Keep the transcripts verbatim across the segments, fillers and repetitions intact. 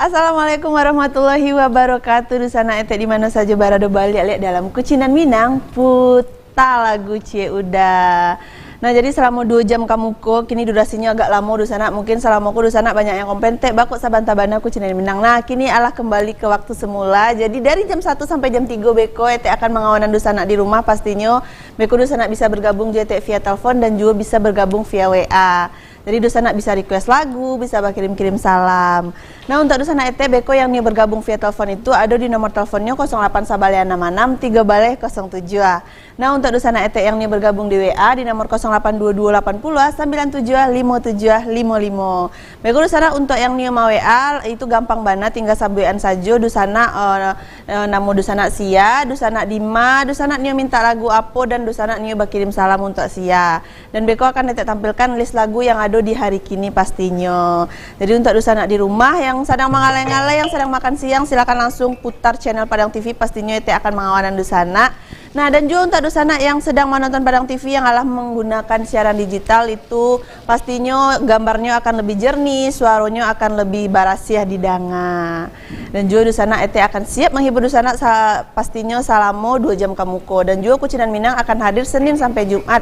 Assalamualaikum warahmatullahi wabarakatuh. Dunsanak etek di mano sajo barado, baliak lek dalam Kucinan Minang, puta lagu Ciek Uda. Nah, jadi salamo duo jam ka muko, kini durasinyo agak lamo dunsanak. Mungkin salamo ko dunsanak banyak yang komplain, "Tek, baa kok sabanta bana Kucinan Minang." Nah, kini alah kembali ke waktu semula. Jadi dari jam satu sampai jam tigo beko etek akan mangawanan dunsanak di rumah, pastinyo beko dunsanak bisa bergabung jo etek via telepon dan juo bisa bergabung via W A. Jadi dunsanak bisa request lagu, bisa bakirim-kirim salam. Nah, untuak dunsanak etek beko yang nio bergabung via telepon itu ado di nomor teleponnyo kosong lapan sabaleh anam anam tigo baleh kosong tujuah. Nah, untuak dunsanak etek yang nio bergabung di W A di nomor kosong lapan dua dua lapan puluah sambilan tujuah limo tujuah limo limo. Beko dunsanak untuak yang nio ma-W A itu gampang bana, tingga sabuikan sajo dunsanak, eh, eh, namo dunsanak sia, dunsanak di ma, dunsanak nio minta lagu apo, dan dunsanak nio bakirim salam untuak sia. Dan beko akan etek tampilkan list lagu yang ado di hari kini pastinyo. Jadi untuak dunsanak di rumah yang sadang mangalai-ngalai, yang sadang makan siang, silakan langsung putar channel Padang T V, pastinyo etek akan mangawanan dunsanak. Nah, dan juo untuak dunsanak yang sadang manonton Padang T V yang alah manggunakan siaran digital itu, pastinyo gambarnyo akan lebih jernih, suaronyo akan lebih barasiah didanga. Dan juo dunsanak etek akan siap manghibur dunsanak sa-, pastinyo salamo duo jam ka muko. Dan juo Kucinan Minang akan hadir Senin sampai Jumat.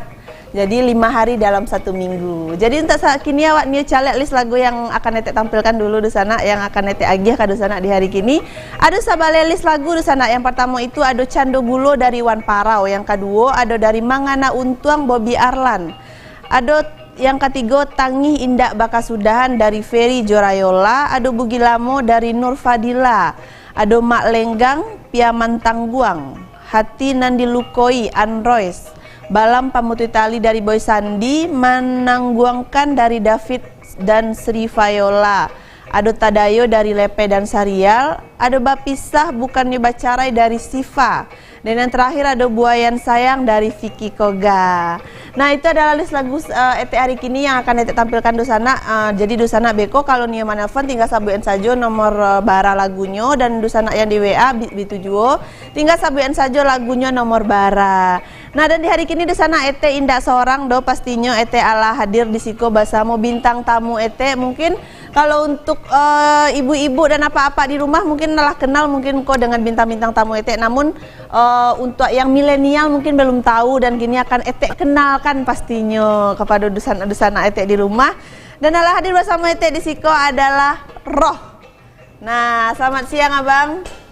Jadi, lima hari dalam satu minggu. Jadi, untuak sa-, kini awak nio caliak list lagu yang akan etek tampilkan dulu dunsanak, yang akan etek agiah ka dunsanak di hari kini. Ado sabaleh list lagu dunsanak. Yang partamo itu ado Cando Gulo dari Wan Parau. Yang kaduo ado dari Mangana Untuang, Bobby Arlan. Ado yang katigo Tangih Indak Bakasudahan dari Ferry Jorayola. Ado Bugilamo dari Nur Fadila. Ado Mak Lenggang, Piaman Tangguang. Hati Nan Dilukoi, Anroys. Balam Pamutuih Tali dari Boy Sandi, Manangguangkan dari David dan Sri Viola. Ado Tadayo dari Lepe dan Sarial, ado Bapisah Bukannyo Bacarai dari Sifa. Dan yang terakhir ado Buayan Sayang dari Vicky Koga. Nah, itu adalah list lagu, eh, etek hari kini yang akan etek tampilkan dunsanak. Eh, jadi dunsanak beko kalau nio manelpon tingga sabuikan sajo nomor, eh, bara lagunyo, dan dunsanak yang di W A bi-, bitu juo, tingga sabuikan sajo lagunyo nomor bara. Nah, dan di hari kini dunsanak etek indak sorang doh, pastinyo etek alah hadir di siko basamo bintang tamu etek. Mungkin kalau untuk, eh, ibu-ibu dan apak-apak di rumah mungkin lah kenal mungkin ko dengan bintang-bintang tamu etek. Namun, eh, untuak yang milenial mungkin belum tahu dan kini akan etek kenalkan pastinyo kapado dunsanak-dunsanak etek di rumah. Dan alah hadir basamo etek di siko adalah Roh. Nah, selamat siang, Abang.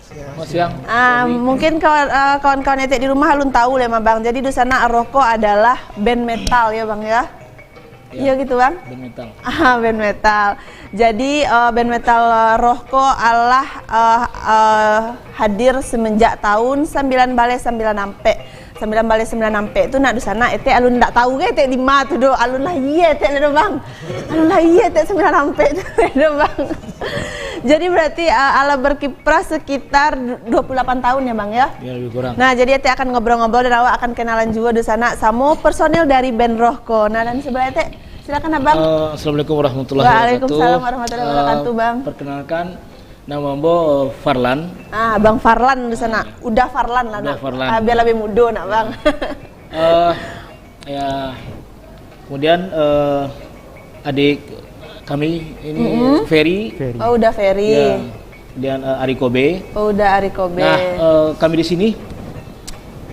Selamat siang. Ah, Ferry. Mungkin kawan, eh, kawan-kawan etek di rumah alun tahu lah, Abang. Jadi, dunsanak Roh ko adalah band metal, ya, Bang, ya? Ya, iya gitu, Bang? Band metal. Ah, band metal. Jadi, eh, band metal, eh, Roh ko alah, eh, eh, hadir semenjak tahun sambilan baleh sambilan ampek. Sambilan baleh sambilan ampek tu nak dunsanak, etek alun ndak tahu ge etek di ma tu doh. Alun lahia etek lah doh, Bang. Alun lahia etek sambilan ampek tu doh, Bang. Jadi berarti, eh, alah berkiprah sekitar dua puluh delapan tahun ya, Bang, ya? Ya, lebih kurang. Nah, jadi etek akan ngobrol-ngobrol dan awak akan kenalan juo dunsanak samo personil dari band Roh ko. Nah, dan sebelah etek, silakan, Abang. Eh, Assalamualaikum warahmatullahi wabarakatuh. Waalaikumsalam warahmatullahi wabarakatuh, Eh, Bang. Perkenalkan, nama ambo Farlan. Ah, Bang Farlan dunsanak. Ah. Uda Farlan lah Uda nak. Farlan. Ah, biar lebih mudo nak, Bang. Eh, ya. Kemudian, eh, adik kami ini, Mm-mm. Ferry. Ferry. Oh, Uda Ferry. Ya. Kemudian, eh, Ari Kobe. Oh, Uda Ari Kobe. Nah, eh, kami di sini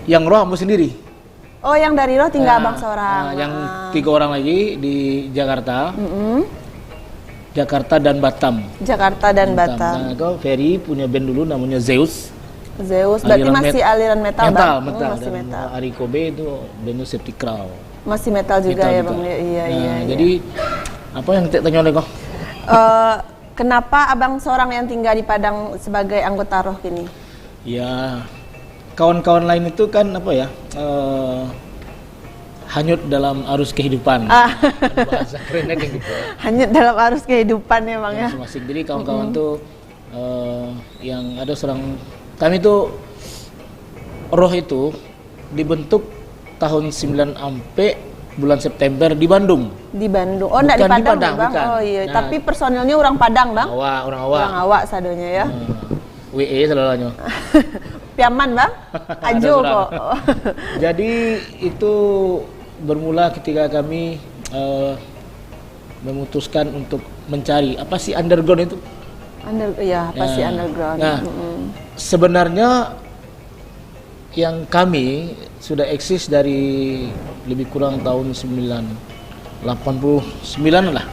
yang Roh ambo sendiri. Oh, yang dari Roh tinggal Ya, Abang seorang. Ah, yang Ah. tiga orang lagi di Jakarta. Mm-mm. Jakarta dan Batam. Jakarta dan Batam. Batam. Nah, itu Ferry punya band dulu namanya Zeus. Zeus, berarti Aliran masih met-, aliran metal, metal, Bang? Oh, metal. Masih Dan metal. Ari Kobe itu bandnya Septic Crow. Masih metal juga Metal ya, juga. Bang? Ya, iya, Nah, iya, iya. jadi, apa yang Tek tanya oleh kau? Eh, kenapa Abang seorang yang tinggal di Padang sebagai anggota Roh kini? Ya, kawan-kawan lain itu kan, apa ya, eh, hanyut dalam arus kehidupan. Ah. Bahasa kerennya kayak gitu. Hanyut dalam arus kehidupan ya, Bang, ya? Masing-masing. Jadi, kawan-kawan Mm-mm. tuh, eh, yang ada seorang, kami tuh, Roh itu dibentuk tahun sembilan ampek bulan September di Bandung. Di Bandung. Oh, ndak di Bukan di Padang, Padang, Bang? bukan. Oh, iya. Nah. Tapi personilnya orang Padang, Bang? Awak, orang awak. Orang awak sadonyo, ya? Hmm. W E salalonyo. Piaman, Bang? Ada Ajo surang. kok. Jadi, itu bermula ketika kami, eh, memutuskan untuk mencari, apa sih underground itu? Under, ya, pasti underground. Nah, sebenarnya yang kami sudah eksis dari lebih kurang tahun sembilan, delapan puluh sembilan lah.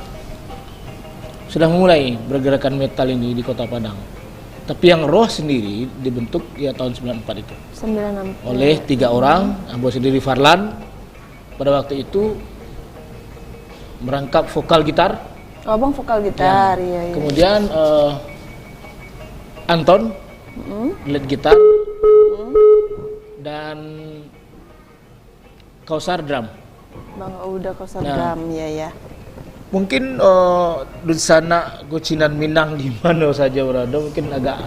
Sudah mulai pergerakan metal ini di Kota Padang. Tapi yang roh sendiri dibentuk ya tahun sembilan empat itu. Sembilan empat. Oleh tiga orang, ambo sendiri Farlan, pada waktu itu merangkap vokal gitar. Oh, abang vokal gitar, ya, iya, iya. Kemudian, eh, Anton, lead gitar, dan Kausar drum. Bang Uda Kausar drum, ya, ya. Mungkin, eh, dunsanak kucinan Minang di mano saja berada, mungkin agak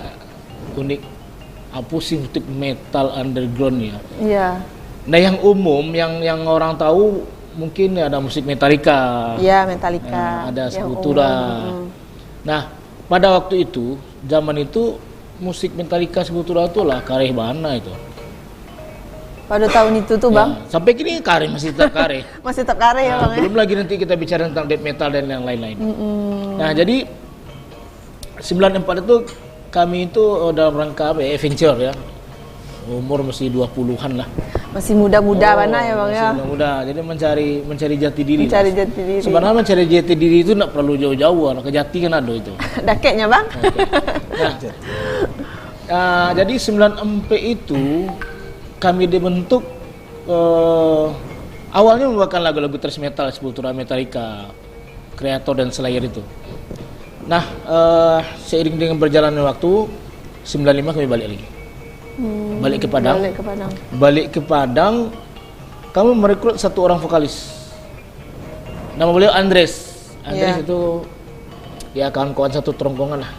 unik. Apo sih butik metal underground ya? Iya. Nah, yang umum, yang, yang orang tahu mungkin ada musik Metallica. Iya, Metallica. Nah, ada Sepultura. Nah, pada waktu itu, zaman itu, musik Metallica, Sepultura tu lah kareh bana itu. Pada tahun itu tu, Bang? Ya, sampai kini kareh, masih tetap kareh. Masih tetap kareh ya, Bang, ya? Belum lagi nanti kita bicara tentang death metal dan yang lain-lain. Nah, jadi sembilan empat itu kami itu, eh, dalam rangka apa ya, adventure ya. Umur masih dua puluhan lah. Masih muda-muda bana ya, Bang, ya? Masih muda-muda. Jadi mencari, mencari jati diri lah. Mencari jati diri. Sebenarnya mencari jati diri itu ndak perlu jauh-jauh lah. Kejati kan ada itu. Dakeknya, Bang. Oke. Nah, ah, jadi sembilan empat itu kami dibentuk, eh, awalnya membawakan lagu-lagu thrash metal, Sepultura, Metallica, Kreator dan Slayer itu. Nah, eh, seiring dengan berjalannya waktu, sembilan lima kami balik lagi. Hmm, balik ke Padang. Balik ke Padang. Balik ke Padang, kami merekrut satu orang vokalis. Nama beliau Andres. Andres itu, ya, kawan-kawan satu tongkrongan lah.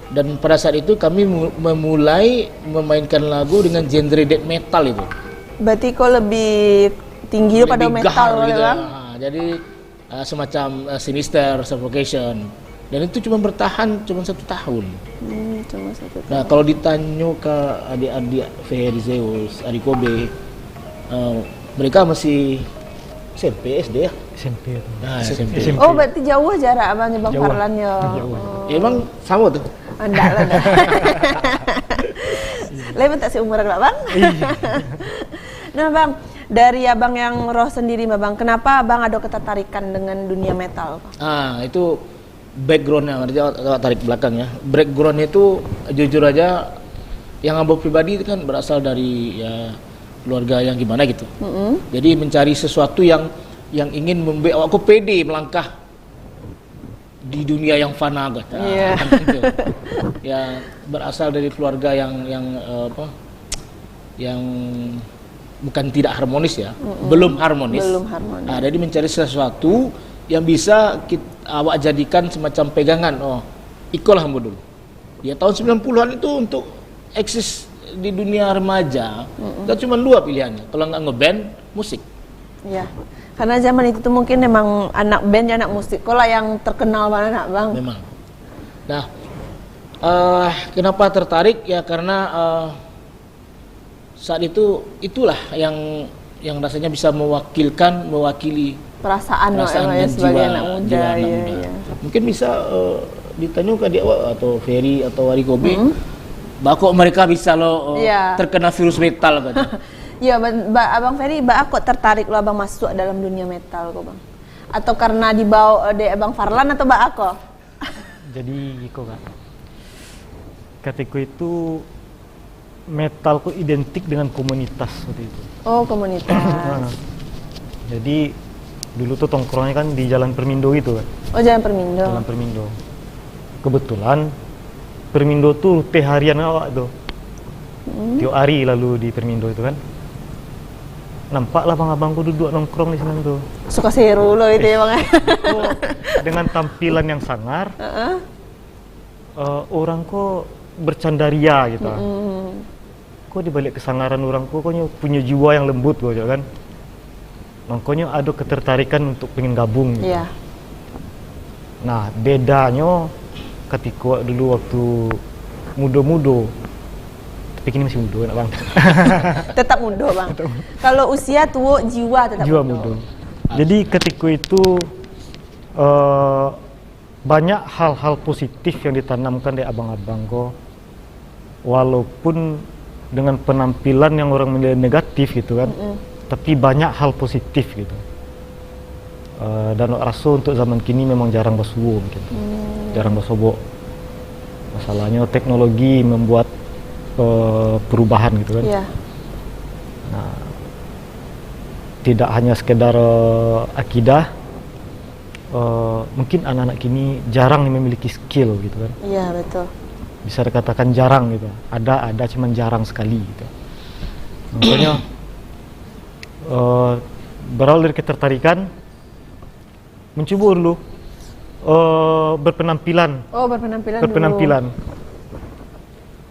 Dan pada saat itu kami mu-, memulai memainkan lagu dengan genre death metal itu. Berarti kok lebih tinggi daripada metal, gitu, Bang? Ah, jadi, ah, semacam, ah, Sinister, Suffocation. Dan itu cuma bertahan cuma satu tahun. Hmm, cuma satu tahun. Nah, kalau ditanyo ke adik-adik Ferry Zeus, Ari Kobe, eh, mereka masih S M P, S D ya? S M P tu. Nah, S M P. S M P. Oh, berarti jauh jarak abang dengan Bang Farlan ya? Jauh. Oh. Emang sama tu? Oh, enggak lah, enggak. Lain tak seumuran, Bang? Iya. Nah, Bang, dari abang yang roh sendiri, Bang, kenapa abang ada ketertarikan dengan dunia metal? Ah, itu background-nya, nanti awak, awak tarik ke belakang ya. Background itu jujur aja, yang ambo pribadi itu kan berasal dari, ya, keluarga yang gimana gitu. Mm-mm. Jadi mencari sesuatu yang, yang ingin membuat awak ko pede melangkah di dunia yang fana gitu. Ah, iya, kan gitu. Ya, berasal dari keluarga yang, yang, eh, apa, yang bukan tidak harmonis ya, mm-mm, belum harmonis. Belum harmonis. Ah, jadi mencari sesuatu yang bisa kit-, awak jadikan semacam pegangan. Oh, ikolah ambo dulu. Ya, tahun sembilan puluhan itu untuk eksis di dunia remaja, mm-mm, kita cuma dua pilihannya. Kalau nggak ngeband, musik. Iya. Karena zaman itu tuh mungkin emang anak band ya anak musik. Kok lah yang terkenal banget, Bang? Memang. Nah, eh, kenapa tertarik? Ya, karena, eh, saat itu, itulah yang, yang rasanya bisa mewakilkan, mewakili perasaan, perasaan dan sebagai jiwa, anak muda, jiwa anak muda. Iya, iya. Mungkin bisa, eh, ditanyakan di awak atau Ferry atau Ari Kobe, mm-mm, baa kok mereka bisa lo, eh, iya, terkena virus metal gitu. Iya, ban-, ba-, Abang Ferry, baa kok tertarik lo Abang masuk dalam dunia metal ko, Bang? Atau karena dibawa dek Abang Farlan atau baa kok? Jadi, iko, Kak. Katiko itu, metal ko identik dengan komunitas waktu itu. Oh, komunitas. Nah, jadi, dulu tuh tongkrongnya kan di Jalan Permindo gitu, Kak. Oh, Jalan Permindo. Jalan Permindo. Kebetulan, Permindo tuh rute harian awak tuh. Hmm. Tiok ari lalu di Permindo itu kan. Nampaklah abang-abang ko duduak nongkrong di sinan tu. Suka seru lo itu ya, Bang. Ko dengan tampilan yang sangar, heeh, eh, orang ko bercanda ria gitu. Mm-mm. Ko di balik kesangaran orang ko, ko nyo punyo jiwa yang lembut ko, kan. Mangkonyo ado ketertarikan untuk pengen gabung gitu. Iya. Nah, bedanyo katiko dulu waktu mudo-mudo, tapi kini masih mudo nak, Bang. Tetap mudo, Bang. Tetap mudo. Kalau usia tuo, jiwa tetap mudo. Jiwa mudo. Jadi, katiko itu, eh, Banyak hal-hal positif yang ditanamkan dek abang-abang ko, walaupun dengan penampilan yang orang menilai negatif gitu kan, mm-mm, tapi banyak hal positif gitu. Eh, dan wak raso untuk zaman kini memang jarang basuo mungkin. Hmm. Jarang basobok. Masalahnya teknologi membuat, eh, perubahan gitu kan. Iya. Nah, tidak hanya sekedar, eh, akidah, eh, mungkin anak-anak kini jarang yang memiliki skill gitu kan. Iya, betul. Bisa dikatakan jarang gitu. Ada, ada, cuman jarang sekali gitu. Makanya, eh, berawal dari ketertarikan, mencubo dulu, eh, berpenampilan. Oh, berpenampilan dulu. Berpenampilan.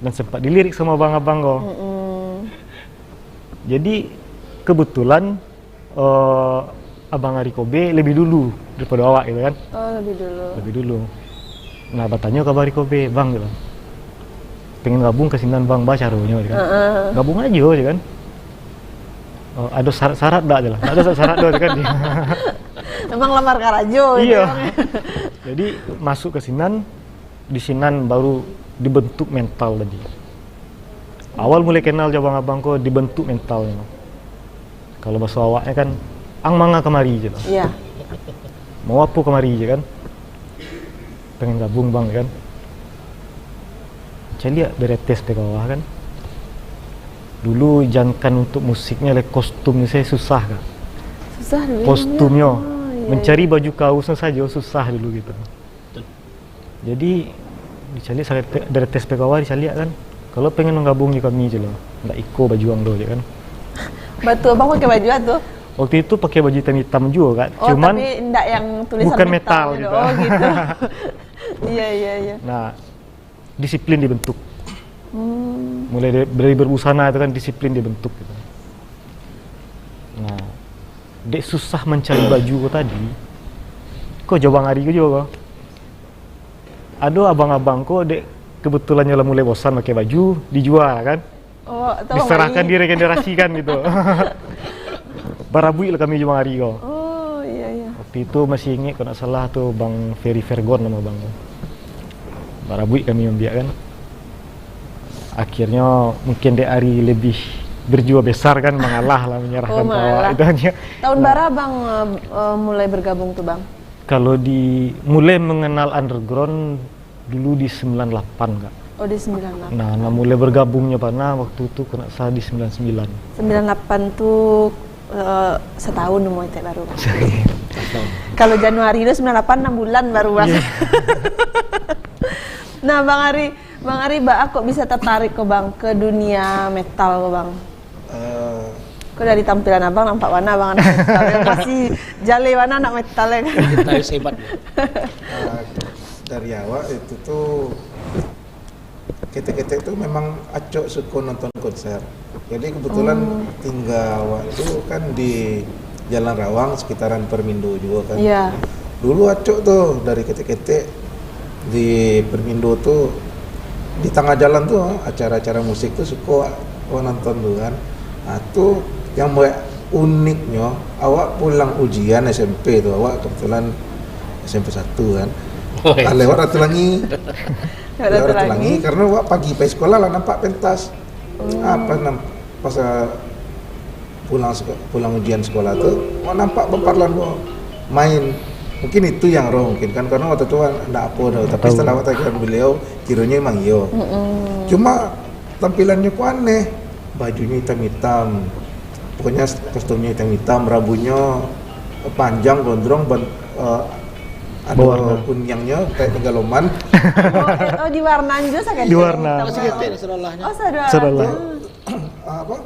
Dan sempat dilirik sama abang-abang ko. Mm-mm. Jadi, kebetulan, eh, Abang Ari Kobe lebih dulu daripada awak gitu kan. Oh, lebih dulu. Lebih dulu. Nah, batanyo ka Abang Ari Kobe, "Bang," gitu. "Pengen gabung ka sinan, Bang, ba caronyo," gitu kan. Heeh. "Gabung ajo," gitu kan. "Oh, ado syarat-syarat dak?" gitu lah. "Dak ado syarat-syarat doh," gitu kan. Memang lamar karajo gitu. Iya. Kan. Jadi, masuk ka sinan, di sinan baru dibentuk mental tadi. Awal mulai kenal jo abang-abang ko dibentuk mentalnyo. Kalau baso awaknyo kan, "Ang manga kamari?" je lah. Iya. "Mau apo kamari?" je kan. "Pengen gabung, Bang," kan. Caliak dari atas sampai ka bawah kan. Dulu jankan untuk musiknyo, lai kostumnyo sajo susah, Kak. Susah dulu. Kostumnyo. Oh, iya, iya. Mencari baju kaosnyo sajo susah dulu gitu. Jadi, dicaliak sa-, dari atas sampai ka bawah dicaliak kan. "Kalau pengen manggabung jo kami," je lah. "Ndak iko baju ang doh," je kan. Batua, abang pakai baju apa tu? Waktu itu pakai baju hitam-hitam juo, Kak. Oh, cuman tapi ndak yang tulisan bukan metal, metal gitu. Oh, gitu. Iya, iya, iya. Nah, disiplin dibentuk. Hmm. Mulai dari, dari berbusana itu kan disiplin dibentuk gitu. Nah, dek susah mancari baju ko tadi, ko jo Bang Ari ko juo ko. Ado abang-abang ko dek kebetulannyo lah mulai bosan pakai baju, dijual kan. Oh, tu Bang Ari. Diserahkan, diregenerasikan gitu. Barabuik lah kami jo Bang Ari ko. Oh, iya, iya. Waktu itu masih ingat, kalau ndak salah tu Bang Ferry Fergon nama bang tu. Barabuik kami mambiak kan. Akhirnyo mungkin dek Ari lebih berjiwa besar kan, mangalah lah, menyerahkan. Oh, ka awak mangalah. Itu aja. Tahun bara Bang, eh, eh, mulai bergabung tu, Bang? Kalau di, mulai mengenal underground dulu di sembilan lapan, Kak. Oh, di sembilan lapan. Nah, nah, mulai bergabungnyo bana waktu tu, kalau ndak salah, di sembilan sembilan. Sembilan lapan tu, eh, setahun umur Etek baru, Bang. Kalau Januari tu sembilan lapan, enam bulan baru, Bang. Iya. Nah, Bang Ari, Bang Ari, baa kok bisa tertarik ko, Bang, ke dunia metal ko, Bang? Eh. Ko dari tampilan abang nampak bana abang anak metal, ya. Masih jaleh bana anak metal, ya kan? Gitaris hebat, ya. Eh, dari awak itu tu, ketek-ketek tu memang acok suko nonton konser. Jadi kebetulan, oh, tingga awak tu kan di Jalan Rawang, sekitaran Permindo juo kan. Iya. Dulu acok tu dari ketek-ketek di Permindo tu, di tangah jalan tu, acara-acara musik tu suko awak nonton tu kan. Ah, tu yang buat uniknyo, awak pulang ujian S M P tu, awak kebetulan S M P satu kan. Oh, iya. Ah, lewat Ratu Langi. Lewat Ratu Langi. Lewat Ratu Langi, karena awak pagi pai sekolah lah nampak pentas. Hmm. Ah, pas nam-, pas, ah, pulang seko-, pulang ujian sekolah tu, awak nampak baparlan ko main. Mungkin itu yang roh mungkin kan, karena waktu tu kan ndak apo doh, tapi, tahu, setelah awak tagih beliau, kironyo emang iyo. Mm-mm. Cuma tampilannyo ko aneh, bajunyo hitam-hitam, pokoknya kostumnyo hitam-hitam, rambutnyo panjang gondrong, ban-, eh, ado, bawarna, kuniangnyo kayak penggaloman. Oh, eh, oh, diwarnaan juo sakali. Diwarna. Masih ketek, saudara. Oh, saudara. Saudara. Ah, apa?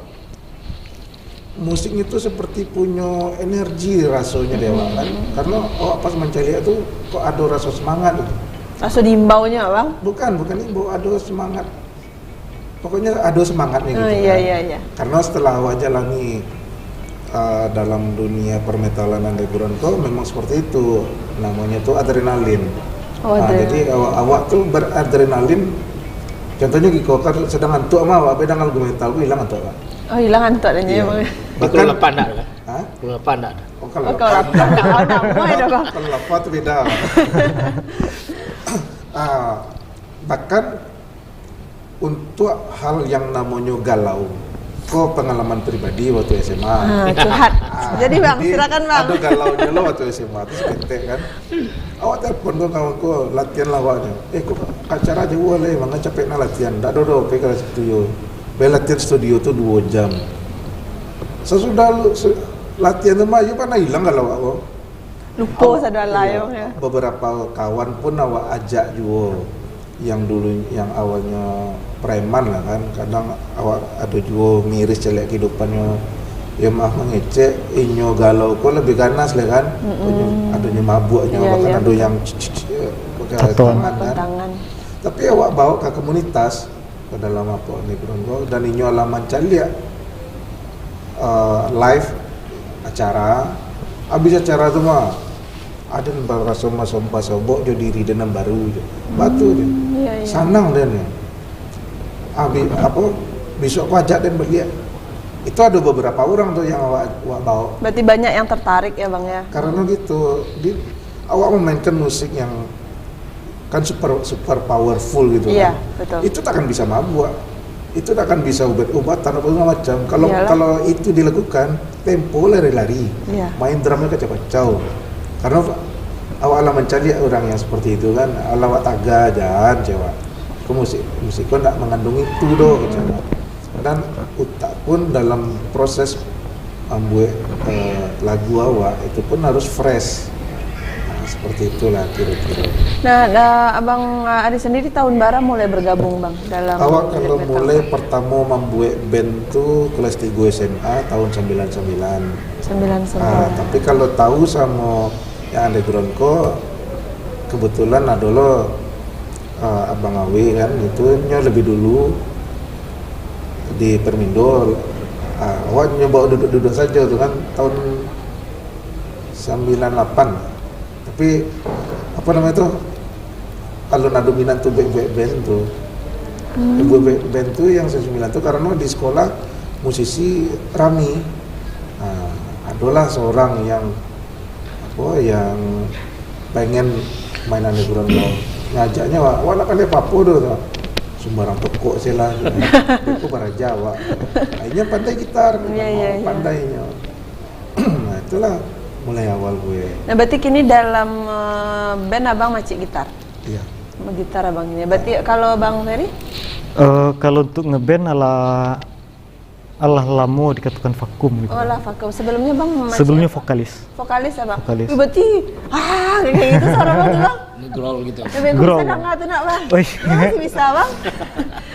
Musiknya tu seperti punyo energi rasonyo di awak kan. Hmm. Karena awak pas mancaliak tu kok ado raso semangat gitu. Raso diimbaunyo, Bang? Bukan, bukan imbau, ado semangat. Pokoknya ado semangatnya gitu kan. Oh, iya, iya, iya. Karena setelah awak jalani, ah, dalam dunia permetalan underground tu memang seperti itu. Namanya tu adrenalin. Oh, adrenalin. Ah, jadi awak, awak tu beradrenalin Contohnyo giko, kan sadang antuak mah, awak beda dengan lagu metal, hilang antuak, Kak. Oh, hilang antuak dan Iya. Memang. Bahkan Kalau lapan ndak, Kak? Hah? Kalau lapan ndak? Oh, kalau Oh, kalau lapan. Lapan ndak, oh, ndak, boy, dah, Bang. Kalau lapan tu beda. Ah, bahkan untuk hal yang namonyo galau, ko pengalaman pribadi waktu S M A. Ah, curhat. Ah, Jadi, Bang, jadi silakan, Bang. Ada galaunyo lo waktu S M A tu saketek kan. Awak telepon ko kawan ko, latihan lah awaknyo. Eh, ko acara jauah lai, manga capek nak latihan. Ndak doh doh, pai ka studio. Pai latihan studio tu duo jam. Sasudah lu, se-, latihan tu mah, yo pernah hilang kalau awak ko. Lupo Awak, sadonyo lah, iya, yo, yo. Beberapa kawan pun awak ajak juo. Yang dulu, yang awalnyo preman lah kan, kadang awak ado juo miris caliak kehidupannyo. Yo mah mangecek, inyo galau ko lebih ganas lah kan. Mm-mm. Adonyo mabuaknyo, Iya, bahkan iya, ado betul. yang c-, c-, c-, pakai Tato. tangan kan. Tangan. Tapi awak bawa ka komunitas, ka dalam apo ni, dan inyo lah mancaliak, eh, live acara. Habis acara tu mah, Aden baraso maso-, basobok jo diri den nan baru jo. Batu jo. Hmm, iya, iya. Sanang den. Abi-, apo, bisuak ko ajak den baliak. Itu ado beberapa urang tu yang awak, awak bawa. Berarti banyak yang tertarik ya, Bang, ya? Karena gitu, di, awak memainkan musik yang kan super, super powerful gitu Iya, kan. Betul. Itu takkan bisa mabuak. Itu takkan bisa ubat-ubatan apa segala macam. Kalau, Iyalah. kalau itu dilakukan, tempo lari-lari. Iya. Main drumnya kacau-kacau. Karena awak lah mancaliak urang yang seperti itu kan. Alah awak taga, jan, cewek. Ko musik, musik ko ndak mangandung itu doh, kecek awak. Dan utak pun dalam proses mambuek, eh, lagu awak itu pun harus fresh. Nah, seperti itulah kira-kira. Nah, da-, Abang, ah, Ari sendiri tahun bara mulai bergabung, Bang, dalam Awak kalau band metal? mulai pertama mambuek band tu kelas tiga S M A tahun sembilan sembilan. Sembilan sembilan. Ah, tapi kalau tahu samo yang underground ko, kebetulan ado lo, ah, Abang Awi kan, itu nyo lebih dulu di Permindo, ah, awak nyo bawa duduk-duduk sajo tu kan, tahun sembilan lapan. Tapi, apa namanya tu, alun ado minat tu buek-buek band tu. Hmm. Buek-buek band tu yang sembilan tu karena di sekolah musisi rami. Ah, adolah seorang yang, apa, yang pengen main underground tu. Ngajaknyo, "Wak, wak ndak pandai apo-apo doh," tu. "Sumbarang tokok se lah." Itu baraja awak. Akhirnya pandai gitar, Iya, memang iya, iya. pandainyo. Nah, itulah mulai awal gue. Nah, berarti kini dalam, eh, band abang macik gitar? Iya. Gitar abang ini. Berarti kalau Bang Ferry? Eh, kalau untuk ngeband, alah, alah lamo dikatokan vakum gitu. Oh, alah vakum. Sebelumnya Bang macik Sebelumnya apa? vokalis. Vokalis, abang? Vokalis. Wih, berarti, ah, kayak gitu suara abang tu, Bang. Ini growl gitu. Lebih Growl. bisa dengar tu nak, Bang. Oi. Dia masih bisa, Bang.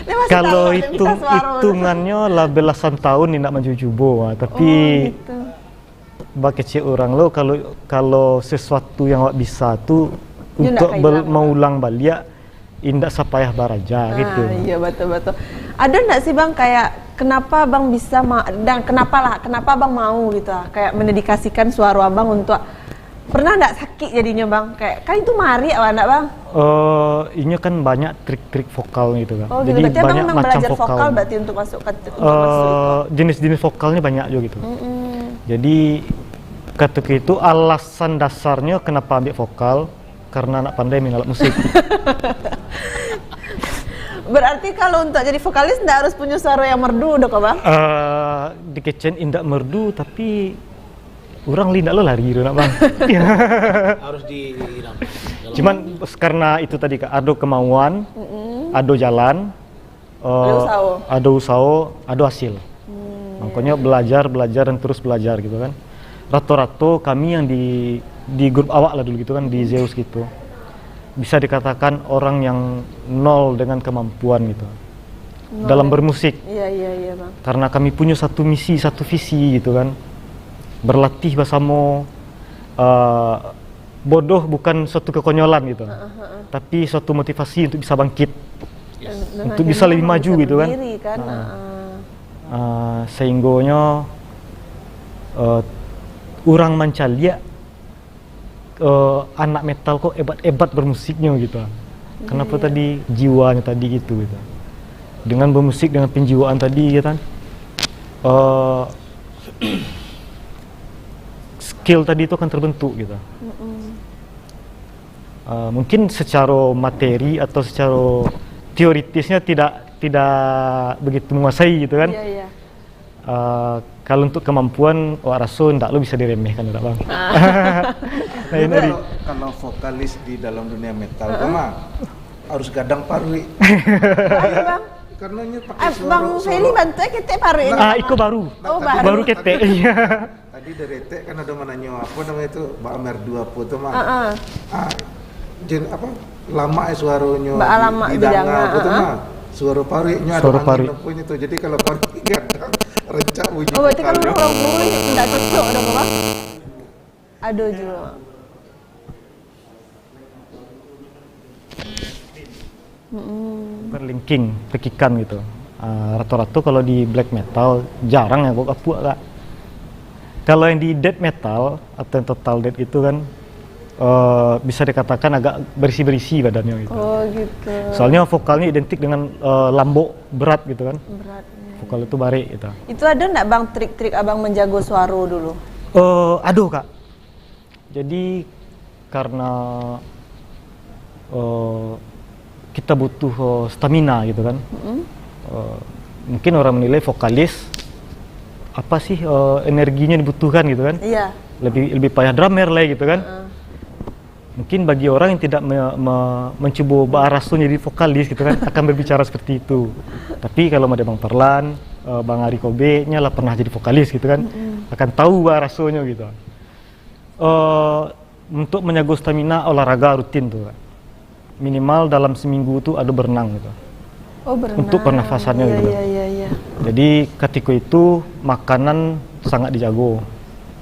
Dia masih Kalau tahu, dia hitung, bisa suara tu. hitungannyo lah belasan tahun ni nak mancubo, ah, tapi Oh, gitu. bakecek urang lo, kalau, kalau sesuatu yang awak bisa tu Dia nak untuk bel-, kailang. maulang baliak, indak sapayah baraja Ah, gitu. iya, betul, betul. Ada ndak sih, Bang, kayak kenapa Abang bisa ma-, dan kenapa lah, kenapa Abang mau gitu lah, kayak mendedikasikan suara Abang untuk, pernah ndak sakit jadinya, Bang? Kayak, kan itu marik awak ndak, Bang? Eh, inyo kan banyak trik-trik vokal gitu kan. Oh, gitu. Jadi Berarti Abang banyak memang macam belajar vokal. vokal berarti untuk masuk ke, untuk masuk itu? Eh, jenis-jenis vokalnya banyak juga gitu. Mm-mm. Jadi, kata itu alasan dasarnya kenapa ambil vokal, karena nak pandai main alat musik. Berarti kalau untuk jadi vokalis ndak harus punya suara yang merdu doh, kok, Bang? Eh, dikecek indak merdu, tapi urang li ndak lo lari tu nak, Bang. Harus di, dalam Cuman, karena itu tadi, Kak, ado kemauan, Mm-mm. ado jalan, Ado eh, usaho. ado usaho, ado hasil. Hmm, Makanya iya. belajar, belajar, dan terus belajar gitu kan. Rato-rato kami yang di, di grup awak lah dulu gitu kan, di Zeus gitu. Bisa dikatakan orang yang nol dengan kemampuan gitu. Nol Dalam ya? bermusik. Iya, iya, iya, Bang. Karena kami punya satu misi, satu visi gitu kan. Berlatih bersama, eh, bodoh bukan suatu kekonyolan gitu. Heeh, heeh. Tapi suatu motivasi untuk bisa bangkit. Yes. Dan Untuk akhirnya bisa lebih maju bisa gitu kan. berdiri kan. Heeh. Heeh. Ah, sehinggonyo, eh, urang mancaliak, eh, anak metal kok hebat-hebat bermusiknyo gitu. Kenapa Iya, iya. tadi jiwanyo tadi gitu, gitu. Dengan bermusik dengan penjiwaan tadi, ya kan, eh, skill tadi itu akan terbentuk gitu. Mm-mm. Eh, mungkin secara materi atau secara teoritisnya tidak tidak begitu menguasai gitu kan. Iya, iya. Eh, kalau untuk kemampuan, wak raso ndak lo bisa diremehkan, ndak, Bang. Ah. Lain dari. Kalau, kalau vokalis di dalam dunia metal tu mah harus gadang paruik. Kenapa, Bang? Karena nyo pakai suara, Bang Feli suara bantuaknyo ketek paruik. Ah, iko baru. Oh, baru. Baru ketek. Iya. Tadi dari etek kan ada mananyo, apa namanya tu, Bak Merdu apa tu mah. Ah, ah. Ah, jen, apa, lamak eh suaronyo. Bak lamak didanga, didanga, apa tu mah. Suaro paruiknyo ada angin apa nyo tu. Jadi kalau paruik gadang, rancak bunyi vokalnyo. Oh, berarti kalau urang buruh ndak cocok dah, Bang? Ado juo. Mm-mm. Berlinking, tekikan gitu. Ah, rato-rato kalau di black metal jarang yang apuak-apuak, Kak. Kalau yang di death metal atau yang total death gitu kan, eh, bisa dikatakan agak berisi-berisi badannya gitu. Oh, gitu. Soalnya vokalnya identik dengan, eh, lambok, berat gitu kan. Berat, ya. Vokal itu barek gitu. Itu ada ndak, Bang, trik-trik Abang menjago suaro dulu? Eh, ado, Kak. Jadi, karena, eh, kita butuh, eh, stamina gitu kan. Mm-mm. Eh, mungkin orang menilai vokalis, apa sih, eh, energinya dibutuhkan gitu kan. Iya. Lebih, lebih payah drummer lah gitu kan. Heeh. Mungkin bagi orang yang tidak me-, me-, mencubo baraso jadi vokalis gitu kan, akan berbicara seperti itu. Tapi kalau ada Bang Parlan, eh, Bang Ari Kobe, nya lah pernah jadi vokalis gitu kan, mm-mm, akan tahu rasonyo gitu. Eh, untuk menjaga stamina, olahraga rutin tu, Kak. Minimal dalam seminggu tu ada berenang gitu. Oh, berenang. Untuk pernafasannya gitu. Iya, iya, iya. Jadi, ketika itu makanan sangat dijago.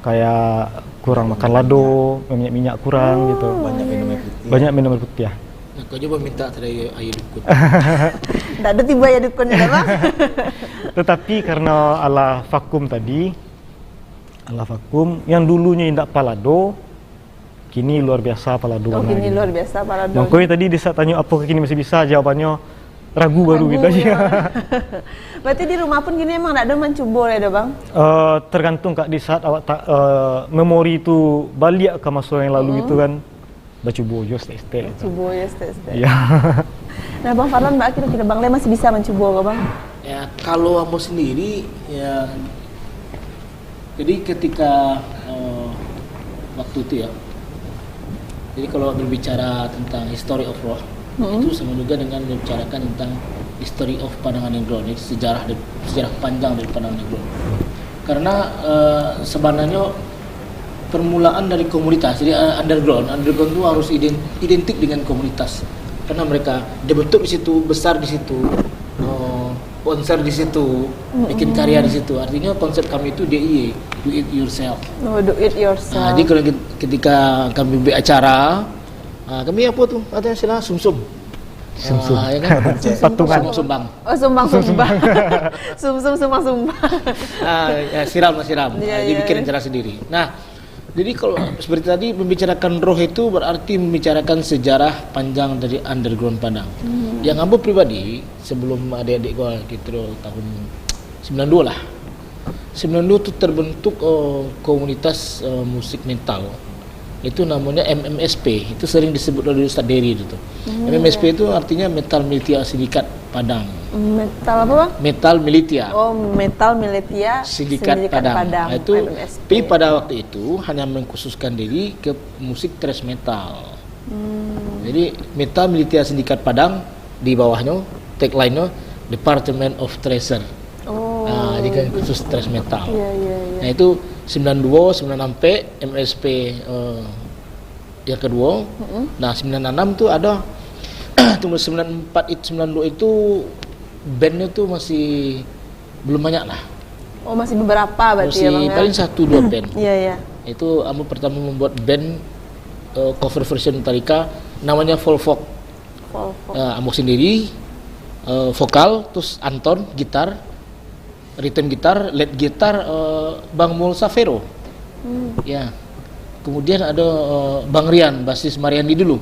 Kayak kurang makan lado, minyak-minyak kurang gitu. Oh, iya. Banyak minum air putih. Banyak minum air putih, ya. Nah, kau coba minta tadi air, air dukun. Ndak ada tiba air dukun ya, Bang? Tetapi karena alah vakum tadi, alah vakum, yang dulunya indak palado, kini luar biasa palado. Oh, kini luar biasa palado. Mangko tadi di saat tanyo, "Apakah kini masih bisa?" Jawabannyo, ragu baru gitu aja. Berarti di rumah pun kini emang ndak ada mancubo lai doh, Bang? Eh, tergantung, Kak, di saat awak ta-, eh, memori tu baliak ka maso yang lalu gitu kan. Bacubo jo stek-stek gitu. Bacubo jo stek-stek. Iya. Nah, Bang Farlan, Bang, kira-kira Bang Lem masih bisa mancubo kah, Bang? Ya, kalau ambo sendiri, ya, jadi ketika, eh, waktu itu ya, jadi kalau berbicara tentang history of rock, itu sama juga dengan membicarakan tentang history of Padang Underground, jadi sejarah dari, sejarah panjang dari Padang Underground. Karena, eh, sebenarnya permulaan dari komunitas, jadi, eh, underground, underground tu harus iden-, identik dengan komunitas. Karena mereka, dia bentuk di situ, besar di situ, eh, konser di situ, bikin karya di situ. Artinya konsep kami itu D I Y, do it yourself. Oh, do it yourself. Nah, jadi kalau ket-, ketika kami buat acara, ah, kami apa tu? Ada istilah sumsum. Sumsum. Ah, ya kan? Patungan. Sumbang-sumbang. Oh, sumbang-sumbang. Sumsum, sumbang-sumbang. Ah, ya, siram lah, siram. Iya, ah, jadi iya, bikin acara sendiri. Nah, jadi kalau seperti tadi, membicarakan roh itu berarti membicarakan sejarah panjang dari underground Padang. Yang ambo pribadi, sebelum adik-adik gua, kira tahun sembilan dua lah. Sembilan dua tu terbentuk, eh, komunitas, eh, musik metal. Itu namanya M M S P. Itu sering disebut oleh Ustaz Dery itu tu. M M S P itu artinya Metal Militia Sindikat Padang. Metal apa, Bang? Metal Militia. Oh, Metal Militia Sindikat Padang. Nah, itu M M S P. Tapi pada waktu itu hanya mengkhususkan diri ke musik thrash metal. Jadi, Metal Militia Sindikat Padang, di bawahnyo, tagline-nyo, Department of Thrasher. Oh. Ah, jadi kan khusus thrash metal. Iya, iya, iya. Nah, itu sembilan dua, sembilan enam, M S P, eh, yang kedua. Nah, sembilan enam tu ada, tunggu, sembilan empat itu, sembilan dua itu bandnya tu masih belum banyak lah. Oh, masih beberapa berarti ya, Bang, ya? Masih paling satu dua band. Iya, iya. Itu ambo pertama membuat band, eh, cover version Metallica, namanya Volvox. Volvox. Eh, ambo sendiri, eh, vokal, terus Anton, gitar, rhythm gitar, lead gitar, eh, Bang Mul Savero. Ya. Kemudian ada, eh, Bang Rian, basis Mariandi dulu.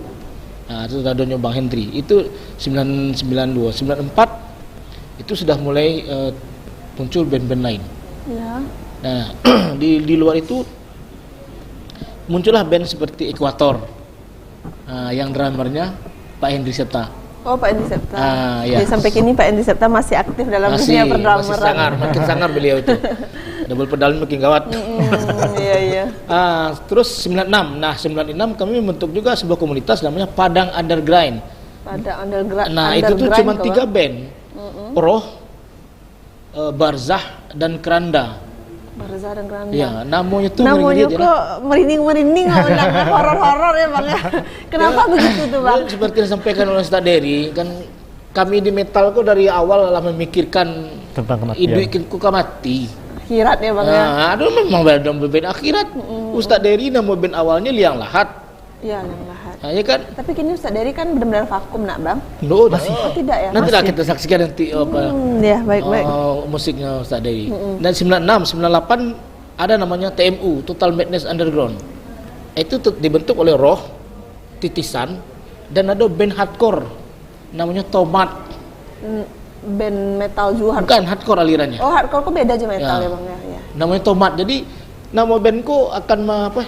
Nah, itu adonyo Bang Hendri. Itu sembilan sembilan dua, sembilan empat, Itu sudah mulai, eh, muncul band-band lain. Ya. Nah, di, di luar itu muncullah band seperti Ekuator, ah, yang drummernya Pak Hendri Septa. Oh, Pak Hendri Septa. Ah, ya. Jadi, sampai kini Pak Hendri Septa masih aktif dalam dunia perdrameran. Masih sangar, makin sangar beliau itu. Double pedal makin gawat. Mm-mm, iya, iya. Ah, terus sembilan enam. Nah, sembilan enam kami membentuk juga sebuah komunitas namanya Padang Underground. Padang Undergra-, Nah, itu tuh Underground cuma tiga band. Roh, eh, Barzah, dan Keranda. Barzah dan Keranda. Ya, namanya tuh Namanya merinding aja kok merinding-merinding, horor-horor ya, Bang, ya. Kenapa begitu tuh, Bang? Ya, seperti yang disampaikan oleh Ustaz Dery, kan kami di metal kok dari awal lah memikirkan tentang kematian. Hidup itu kan mati. Akhirat ya, Bang, ya. Nah, aduh, memang band akhirat. Ustaz Dery nama band awalnya Liang Lahat. Ya, Liang Lahat. Nah, ya kan? Tapi kini Ustaz Dery kan benar-benar vakum, nak, Bang? Ndak, masih. Oh, tidak ya? Nanti lah kita saksikan nanti, apa, Hmm, ya, baik, baik. eh, musiknya Ustaz Dery. Mm-mm. Dan sembilan enam, sembilan delapan ada namanya T M U, Total Madness Underground. Itu tu dibentuk oleh Roh, Titisan, dan ada band hardcore namanya Tomat. Hmm, band metal juga hardcore. Bukan, hardcore alirannya. Oh, hardcore kok beda aja metal Ya. ya, Bang, ya, ya. Namanya Tomat. Jadi, nama band ku akan me-, apa,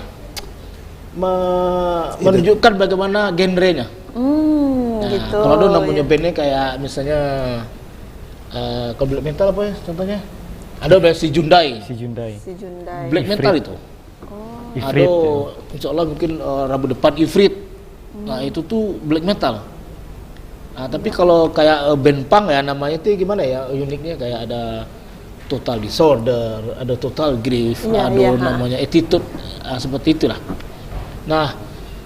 me-, Itu. menunjukkan bagaimana genrenya. Hmm, Nah, gitu. kalau ada namanya Ya. bandnya kayak misalnya, eh, kalau black metal apa ya contohnya? Ada band si Jundai. Si Jundai. Si Jundai. Black Ifrit. metal itu. Oh. Ifrit. Aduh, insya Allah mungkin, eh, Rabu depan Ifrit. Nah, Hmm. itu tuh black metal. Nah, tapi Iya. kalau kayak, eh, band punk ya namanya tuh gimana ya uniknya, kayak ada Total Disorder, ada Total Grief, Iya, ada iya, ha. namanya Attitude, ah, seperti itulah. Nah,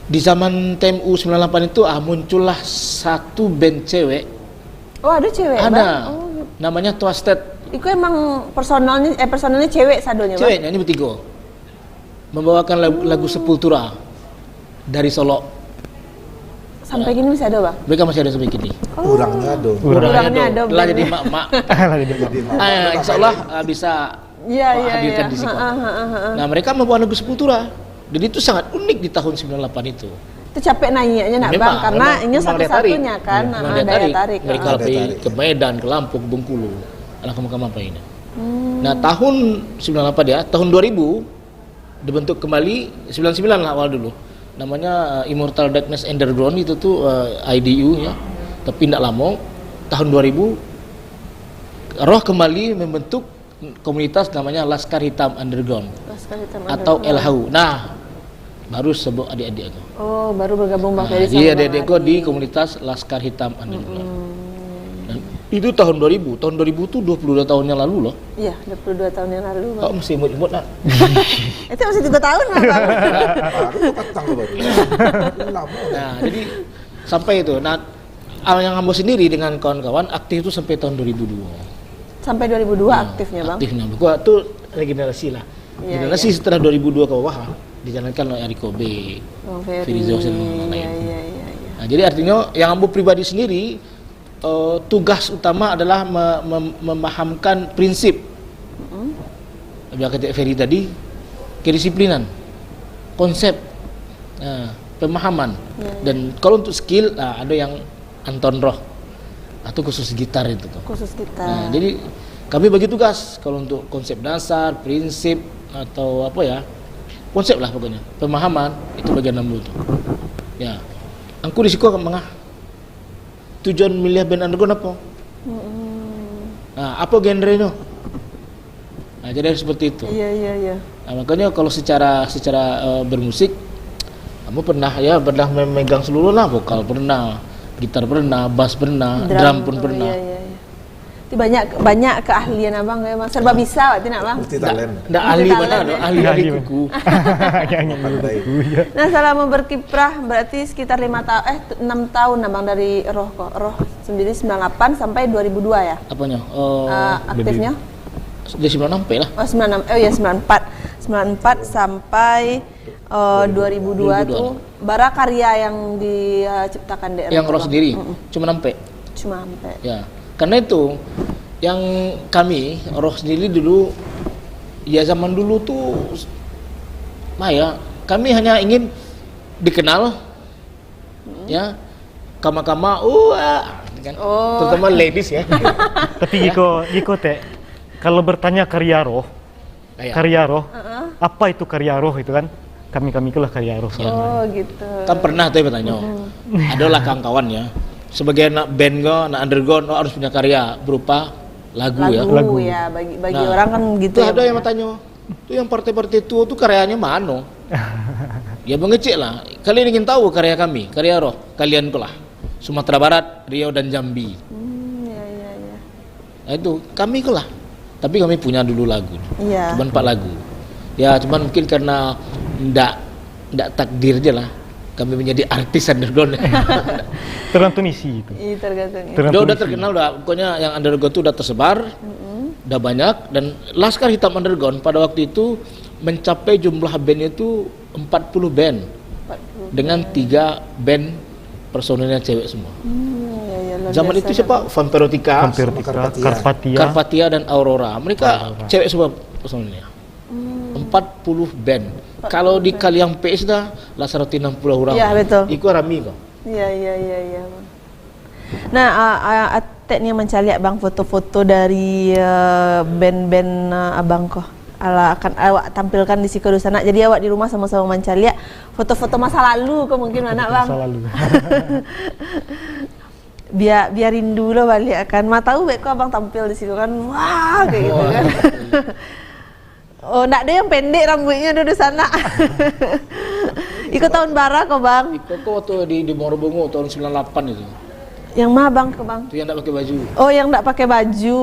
di zaman T M U sembilan delapan itu, ah, muncullah satu band cewek. Oh, ada cewek, Ada. Bang? Oh, gitu. Namanya Twisted. Iku emang personalnya, eh, personalnya cewek sadonya, Bang? Cewek, nyanyi bertiga. Membawakan lagu, lagu Hmm. Sepultura dari Solok. Sampai kini masih ada, Bang? Mereka masih ada sampai kini. Oh. Urangnya ada. Urangnya Urangnya ada. ada, Lah bukan? jadi mak-mak. Lah jadi mak-mak. Jadi mak-mak. Ah, insya Allah, ah, bisa Iya, iya, hadirkan iya. di sini. Ha, ha, ha, ha. Nah, mereka membawa lagu Sepultura. Jadi itu sangat unik di tahun sembilan delapan itu. Itu capek naiknya, nak, Memang, Bang, karena memang, ini memang daya tarik. satu-satunya, kan? Iya, memang Ha, daya daya tarik. tarik. Mereka Ha. lebih Daya tarik. ke Medan, ke Lampung, ke Bengkulu. Alah, kamu-kamu apa ini? Hmm. Nah, tahun sembilan delapan ya, tahun dua ribu, dibentuk kembali, sembilan sembilan lah awal dulu. Namanya, eh, Immortal Darkness Underground, itu tuh, eh, I D U ya. Tapi ndak lama, tahun dua ribu, Roh kembali membentuk komunitas namanya Laskar Hitam Underground Laskar Hitam atau Underground. L H U. Nah, baru sebut adik-adik tu. Oh, baru bergabung Bang Nah, Ferry jadi sama adik-adik Bang ko di Adi. komunitas Laskar Hitam Underground. Mm-mm. Dan itu tahun dua ribu. Tahun dua ribu tu dua puluh dua tahun yang lalu loh. Iya, dua puluh dua tahun yang lalu, Bang. Kau masih imut-imut, nak? Itu masih tiga tahun, Bang. Baru tu patang tu baru. Lama. Nah, jadi sampai itu. Nah, ah, yang ambo sendiri dengan kawan-kawan aktif tu sampai tahun dua ribu dua. Sampai dua ribu dua Ya, aktifnya, Bang? aktifnya. Bukan tu regenerasi lah. Iya, Regenerasi iya. setelah dua ribu dua ke bawah lah, dijalankan oleh Ari Kobe, Bang Ferry. Ferry Zos dan lain-lain. Iya, iya, iya, iya. Nah, jadi artinya yang ambo pribadi sendiri, eh, tugas utama adalah me-, mem-, memahamkan prinsip. Mm-mm. Biar kata Ferry tadi, kedisiplinan, konsep, eh, pemahaman. Iya, iya. Dan kalau untuk skill, ah, ada yang Anton Roh. Atau khusus gitar itu tuh. Khusus gitar. Nah, jadi kami bagi tugas kalau untuk konsep dasar, prinsip atau apa ya, konsep lah pokoknya. Pemahaman itu bagian ambo tu. Ya. Angku di siko mangah. Tujuan milih band underground apa? Mm-mm. Nah, apa genrenyo? Nah, jadi harus seperti itu. Iya, iya, iya. Nah, makanya kalau secara, secara, eh, bermusik, kamu pernah, ya, pernah memegang seluruh lah, vokal pernah, gitar pernah, bass pernah, Drum, drum pun oh, pernah. iya, iya, iya. Itu banyak, banyak keahlian abang, ya, Bang. Serba bisa, waktu nak, Bang. Multi Ndak, talent. ndak ahli Multi mana talent, tu, ya. ahli, ahli Ahli kuku. Ahli Pandai. kuku, ya. Nah, selama berkiprah berarti sekitar lima tahun, eh, t-, enam tahun, abang, dari Roh kok. Roh sendiri sembilan delapan sampai dua ribu dua, ya? Apanya? Eh, Eh, aktifnya? Di sembilan enam sampai lah. Oh, sembilan enam. Oh, ya, sembilan empat. Sembilan empat sampai, eh, dua ribu dua dua ribu dua. tuh, bara karya yang diciptakan dek Yang Roh Roh, Bang? sendiri, Mm-mm. cuma sampai. Cuma sampai. Ya, karena itu, yang kami, Roh sendiri dulu, ya, zaman dulu tuh, nah, ya, kami hanya ingin dikenal, Mm-mm. ya, kama-kama, wah, Oh. Terutama ladies ya. Tapi giko, giko Tek, kalau bertanya karya roh, karya roh, apa itu karya roh itu kan? Kami-kami itulah karya roh sebenarnya. Oh, gitu. Kan pernah tuh bertanya. Adalah kawan-kawan ya. Sebagai anak band ko, anak underground, oh, harus punya karya berupa lagu ya. Lagu. Ya, bagi, bagi orang kan gitu. Itu ya, ada yang bertanya. Itu yang partai-partai tua tuh karyanya mana? Ya mengecek lah. Kalian ingin tahu karya kami, karya roh kalian ko lah. Sumatera Barat, Riau dan Jambi. Hmm, ya, ya, ya. Nah, itu kami ko lah. Tapi kami punya dulu lagu. Iya. Cuman empat lagu. Ya, cuman mungkin karena ndak ndak takdir aja lah. Kami menjadi artis underground. Tergantung isi itu. Iya, tergantung isi. Tergantung isi. Udah, udah terkenal dah. Pokoknya yang underground tuh udah tersebar, udah banyak. Dan Laskar Hitam Underground pada waktu itu mencapai jumlah bandnya itu empat puluh band. Empat puluh band. Dengan tiga band personilnya cewek semua. Hmm, ya, ya, luar biasa. Zaman itu siapa? Vampirotika, Vampirotika, Karpatia. Karpatia. Karpatia dan Aurora. Mereka cewek semua personilnya. Hmm. Empat puluh band. Kalau dikali ampek sudah, lah saratus anam puluh urang. Ya, betul. Iko rami ko. Iya, iya, iya, iya, Bang. Nah, a, a, Atek ni mancaliak, Bang, foto-foto dari, eh, band-band, eh, Abang ko. Alah, akan awak tampilkan di siko dunsanak. Jadi, awak di rumah samo-samo mancaliak foto-foto masa lalu ko mungkin, anak, Bang. Masa lalu. Bia, bia rindu lo baliak kan. Ma tahu beko Abang tampil di situ kan. Wah, kayak gitu kan. Oh, ndak ado yang pendek rambuiknyo, ado di sanak. Iko tahun bara ko, Bang? Iko ko waktu di, di Muaro Bungo tahun sembilan lapan itu. Yang ma, Bang, ko, Bang? Itu yang ndak pakai baju. Oh, yang ndak pakai baju.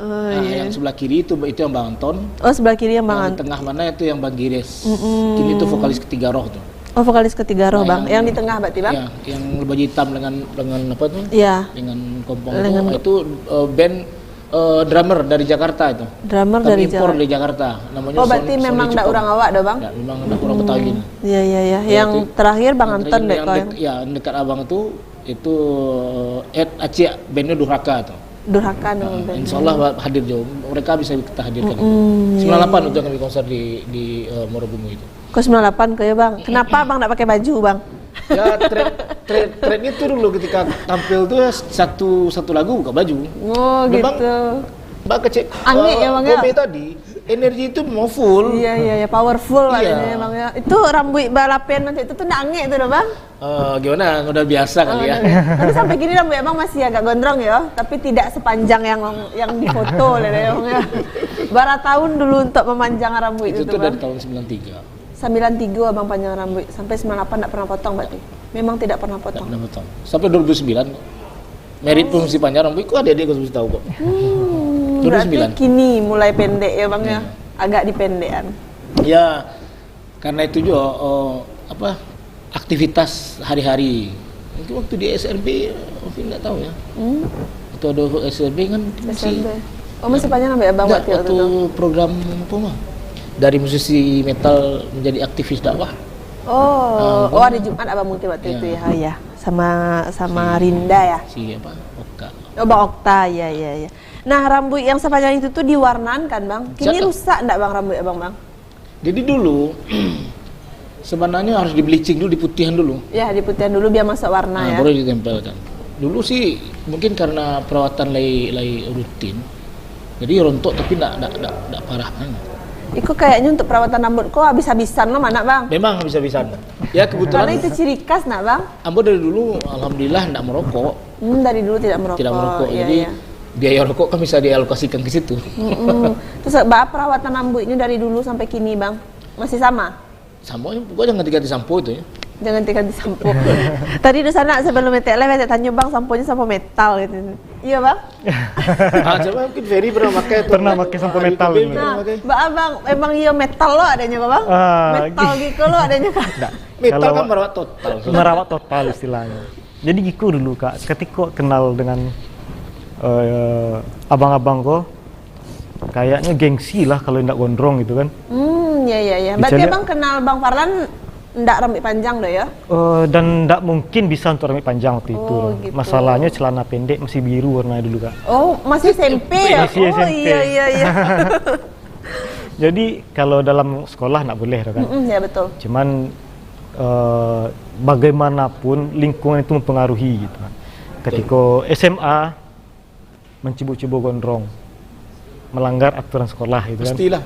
Oh, nah, iya. Yang sebelah kiri itu, itu yang Bang Anton. Oh, sebelah kiri yang Bang Anton. Yang di tengah mana itu yang Bang Gires. Mm-mm. Kini itu vokalis Ketiga Roh tuh. Oh, vokalis Ketiga Roh, nah, Bang. Yang, yang di tengah berarti, Bang? Iya, yang baju hitam dengan, dengan apa tuh? Iya. Dengan kompong itu, itu, eh, band eh, drummer dari Jakarta itu. Drummer dari Jakarta. Kami impor dari Jakarta. Namanya Sony, Sony Cipto. Oh, berarti memang ndak urang awak dah, Bang? Ndak, memang ndak urang Betawi. Hmm. Iya, iya, iya. Ya, yang itu terakhir Bang Anton dek kau. Yang terakhir yang dek-, ya, yang dekat abang itu, itu, eh, Ed Acik, bandnya Durhaka tuh. Durhaka nama bandnya. Nah, insya Allah hadir jo. Mereka bisa kita hadirkan. Mm-mm, iya, iya. Sembilan lapan waktu kami konser di, di, eh, Muaro Bungo itu. Ko sembilan lapan ko ya, Bang? Kenapa Abang ndak pakai baju, Bang? Ya, tren, tren, tren itu dulu ketika tampil tuh ya, satu, satu lagu buka baju. Oh, gitu. Memang Mbak kecil, angek ya, eh, Bang, ya? Kobe tadi, energi itu mau full. Iya, iya, iya, powerful lah ini, Bang, ya. Itu rambuik balapian macam itu tuh ndak angek tuh dah, Bang? Eh, gimana? Udah biasa kali ya. Oh, udah biasa. Tapi sampai kini rambuik Abang masih agak gondrong ya, tapi tidak sepanjang yang, yang di foto lah ya, Bang, ya. Bara tahun dulu untuk memanjang rambuik itu tuh, Bang? Itu tuh dari tahun sembilan tiga. Sembilan tiga Abang panjang rambuik, sampai sembilan lapan ndak pernah potong berarti? Memang tidak pernah potong? Ndak pernah potong. Sampai dua ribu sembilan, merit pun masih panjang rambuik, kok adik-adik kau masih tahu kok. Hmm, dua ribu sembilan. Berarti kini mulai pendek ya, Bang, ya? Iya. Agak dipendekan. Ya, karena itu juga, oh, apa, aktivitas hari-hari. Mungkin waktu di S R B, mungkin nggak tahu ya. Hmm. Waktu ada S R B kan masih S R B. Oh, masih panjang sampai Abang waktu itu? Nggak, waktu itu program apa mah? Dari musisi metal menjadi aktivis dakwah. Oh, ah, oh, hari Jumat Abang mungkin waktu itu ya. Ya. Oh, ya. Sama, sama si, Rinda ya? Si apa? Okta. Oh, Bang Okta, ya, ya, ya. Nah, rambuik yang sepanjang itu tuh diwarnan kan, Bang? Kini rusak ndak, Bang, rambuik Abang, Bang? Jadi dulu, sebenarnya harus di-bleaching dulu, diputihan dulu. Ya, diputihan dulu biar masuk warna, ah, ya. Baru ditempelkan. Dulu sih mungkin karena perawatan lai, lai rutin, jadi rontok tapi ndak, ndak, ndak, ndak parah kan. Iko kayaknya untuk perawatan rambut ko habis-habisan lo, Manak, Bang. Memang habis-habisan. Ya, kebetulan. Karena itu ciri khas, nak, Bang. Ambo dari dulu, alhamdulillah, ndak merokok. Hmm, dari dulu tidak merokok. Tidak merokok. Iya, jadi, iya, biaya rokok kan bisa dialokasikan ke situ. Mm-mm. Terus, ba, perawatan rambuiknya dari dulu sampai kini, Bang? Masih sama? Sama, pokoknya jangan diganti sampo itu ya. Jangan diganti sampo. Tadi di sana sebelum Etek live, Etek tanya, "Bang, samponya sampo metal," gitu. Iya, Bang? Ah, coba mungkin Ferry pernah pakai tuh. Pernah pakai sampo metal dulu. Nah, Bang, emang iya metal lo adanya, Bang? Ah, metal gitu lo adanya, Bang? Ndak. Metal kan merawat total. Merawat total istilahnya. Jadi giko dulu, Kak, katiko kenal dengan, eh, abang-abang ko, kayaknya gengsi lah kalau indak gondrong gitu kan. Hmm, ya, ya, ya. Berarti Abang kenal Bang Farlan ndak rambut panjang doh ya? Eh, dan ndak mungkin bisa untuk rambut panjang waktu itu. Oh, gitu. Masalahnya celana pendek masih biru warnanya dulu, Kak. Oh, masih S M P ya? Masih S M P. Oh, iya, iya, iya. Jadi, kalau dalam sekolah ndak boleh tu kan. Mm-mm, ya, betul. Cuman, eh, bagaimanapun lingkungan itu mempengaruhi gitu kan. Betul. Katiko S M A, mencibo-cibo gondrong, melanggar aturan sekolah gitu kan. Pastilah.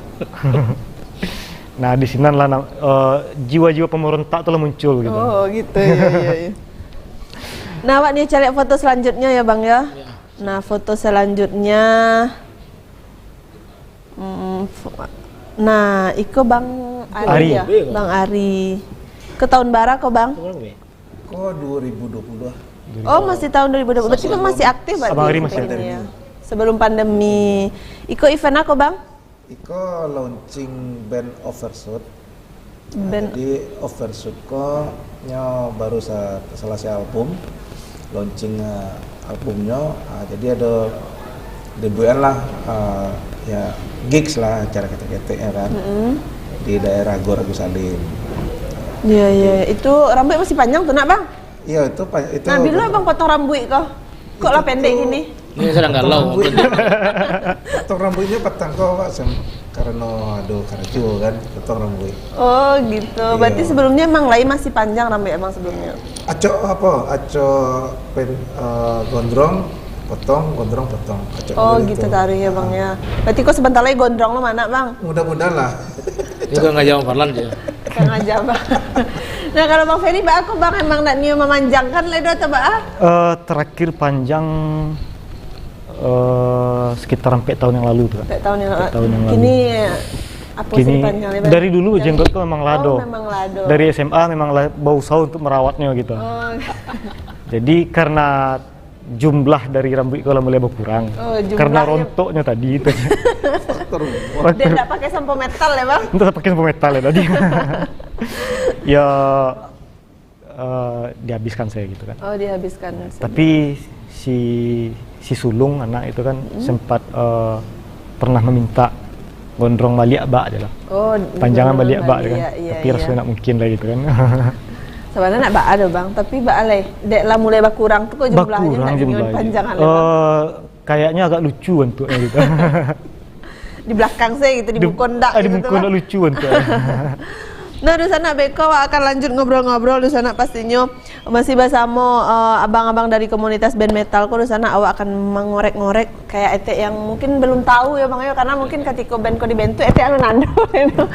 Nah, di sinan lah na-, eh, jiwa-jiwa pemberontak tu lah muncul gitu. Oh, gitu, ya, ya, ya. Nah, awak ni cari foto selanjutnya ya, Bang, ya. Ya. Nah, foto selanjutnya, mm, fo-, nah, iko Bang Ari. Ari ya? Bang Ari. Ke tahun bara ko, Bang? Tahun bara, Bang? Ko dua ribu dua puluh lah. Oh, masih tahun dua ribu dua puluh. Berarti kan masih aktif berarti. Abang Ari masih aktif. Sebelum pandemi. Sebelum pandemi. Iko event ako, Bang? Iko launching band Overshoot. Band. Jadi Overshoot ko nyo baru sa-, salasai album. Launching, eh, albumnyo, ah, jadi ado dibuekan lah, ah, ya, gigs lah, acara ketek-ketek, ya kan, mm-mm, di daerah Gor Agus Salim. Iya, iya. Itu rambuik masih panjang tu, nak, Bang? Iya, itu pa-, itu. Nah, bilo Abang potong rambuik ko? Kok lah pendek gini? Ini sedang galau. Potong rambuiknyo patang ko, Pak, sem-, karano ado karajo kan, potong rambuik. Oh, gitu. Iya. Berarti sebelumnya emang lai masih panjang rambuik Abang sebelumnya? Acok apa? Acok pen-, eh, gondrong, potong, gondrong, potong. Acok. Oh, gitu taruih ya, Bang, ya. Berarti kok sebentar lagi gondrong lo mana, Bang? Mudah-mudahan lah. Ini kok ngajak Bang Farlan je. Sengaja, Bang. Nah, kalau Bang Ferry, baa ko, Bang, emang nak nio mamanjangkan lai do atau baa? Eh, terakhir panjang, eh, sekitar ampek tahun yang lalu tu, Kak. Ampek tahun yang la-, ampek tahun yang lalu. Kini, apo sih dipanjang lai, Bang? Kini, dari dulu jenggot tu memang lah ado. Oh, memang lah ado. Dari S M A memang lah bausaha untuk merawatnya gitu. Oh. Jadi, karena jumlah dari rambuik ko lah mulai berkurang. Oh, jumlahnya. Karena rontoknya tadi itu. Faktor. Dia ndak pakai sampo metal ya, Bang? Ndak pakai sampo metal ya tadi. Ya, eh, dihabiskan saya gitu kan. Oh, dihabiskan. Tapi si, si sulung anak itu kan, mm-mm, sempat, eh, pernah meminta gondrong baliak bak je lah. Oh, panjangan gondrong baliak bak je kan. Baliak, iya, iya. Tapi raso ndak mungkin lah gitu kan. Sabananyo ndak baa doh, Bang, tapi baa lai. Dek lah mulai bakurang tu kok jumlahnyo. Bakurang ndak jumlahnyo. Panjangan lai, Bang. Eh, kayaknya agak lucu bentuknya gitu. Di belakang saya gitu, di, di muko ndak, eh, di gitu, muko Bang. Ndak lucu bentuknya. Nah, dunsanak, beko awak akan lanjut ngobrol-ngobrol, dunsanak, pastinyo masih basamo, eh, abang-abang dari komunitas band metal ko, dunsanak, awak akan mangorek-ngorek kayak etek yang mungkin belum tahu ya, Bang, yo, karena mungkin katiko band ko dibentuk, etek alun ado, gitu.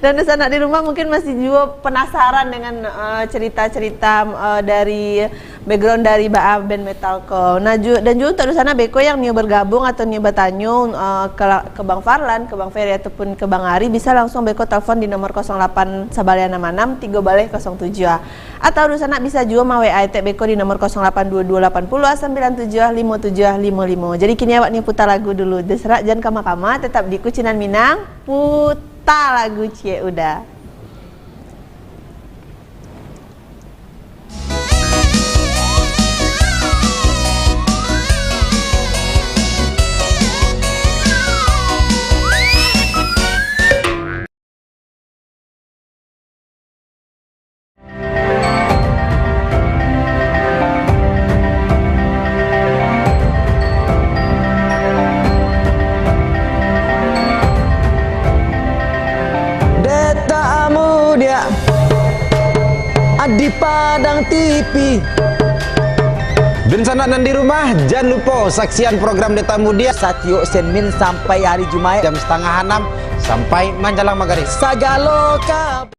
Dan dunsanak di rumah mungkin masih juo penasaran dengan, eh, cerita-cerita, eh, dari background dari baa band metal ko. Nah, ju-, dan juo untuk dunsanak beko yang nio bergabung atau nio batanyo, eh, ke la-, ke Bang Farlan, ke Bang Ferry, ataupun ke Bang Ari, bisa langsung beko telepon di nomor kosong delapan sabaliak anam anam tigo baleh kosong tujuah. Atau dunsanak bisa juo ma-W A etek beko di nomor kosong delapan dua dua lapan puluah sambilan tujuah limo tujuah limo limo. Jadi kini awak nio puta lagu dulu. Dunsanak jan kama-kama, tetap di Kucinan Minang, puta lagu ciek Uda. Detak Mudiak di Padang T V. Dunsanak nan di rumah, jan lupo saksian program Detak Mudiak satiok Senin sampai hari Jumaik jam satangah anam sampai manjalang magarib. Sagalo ka-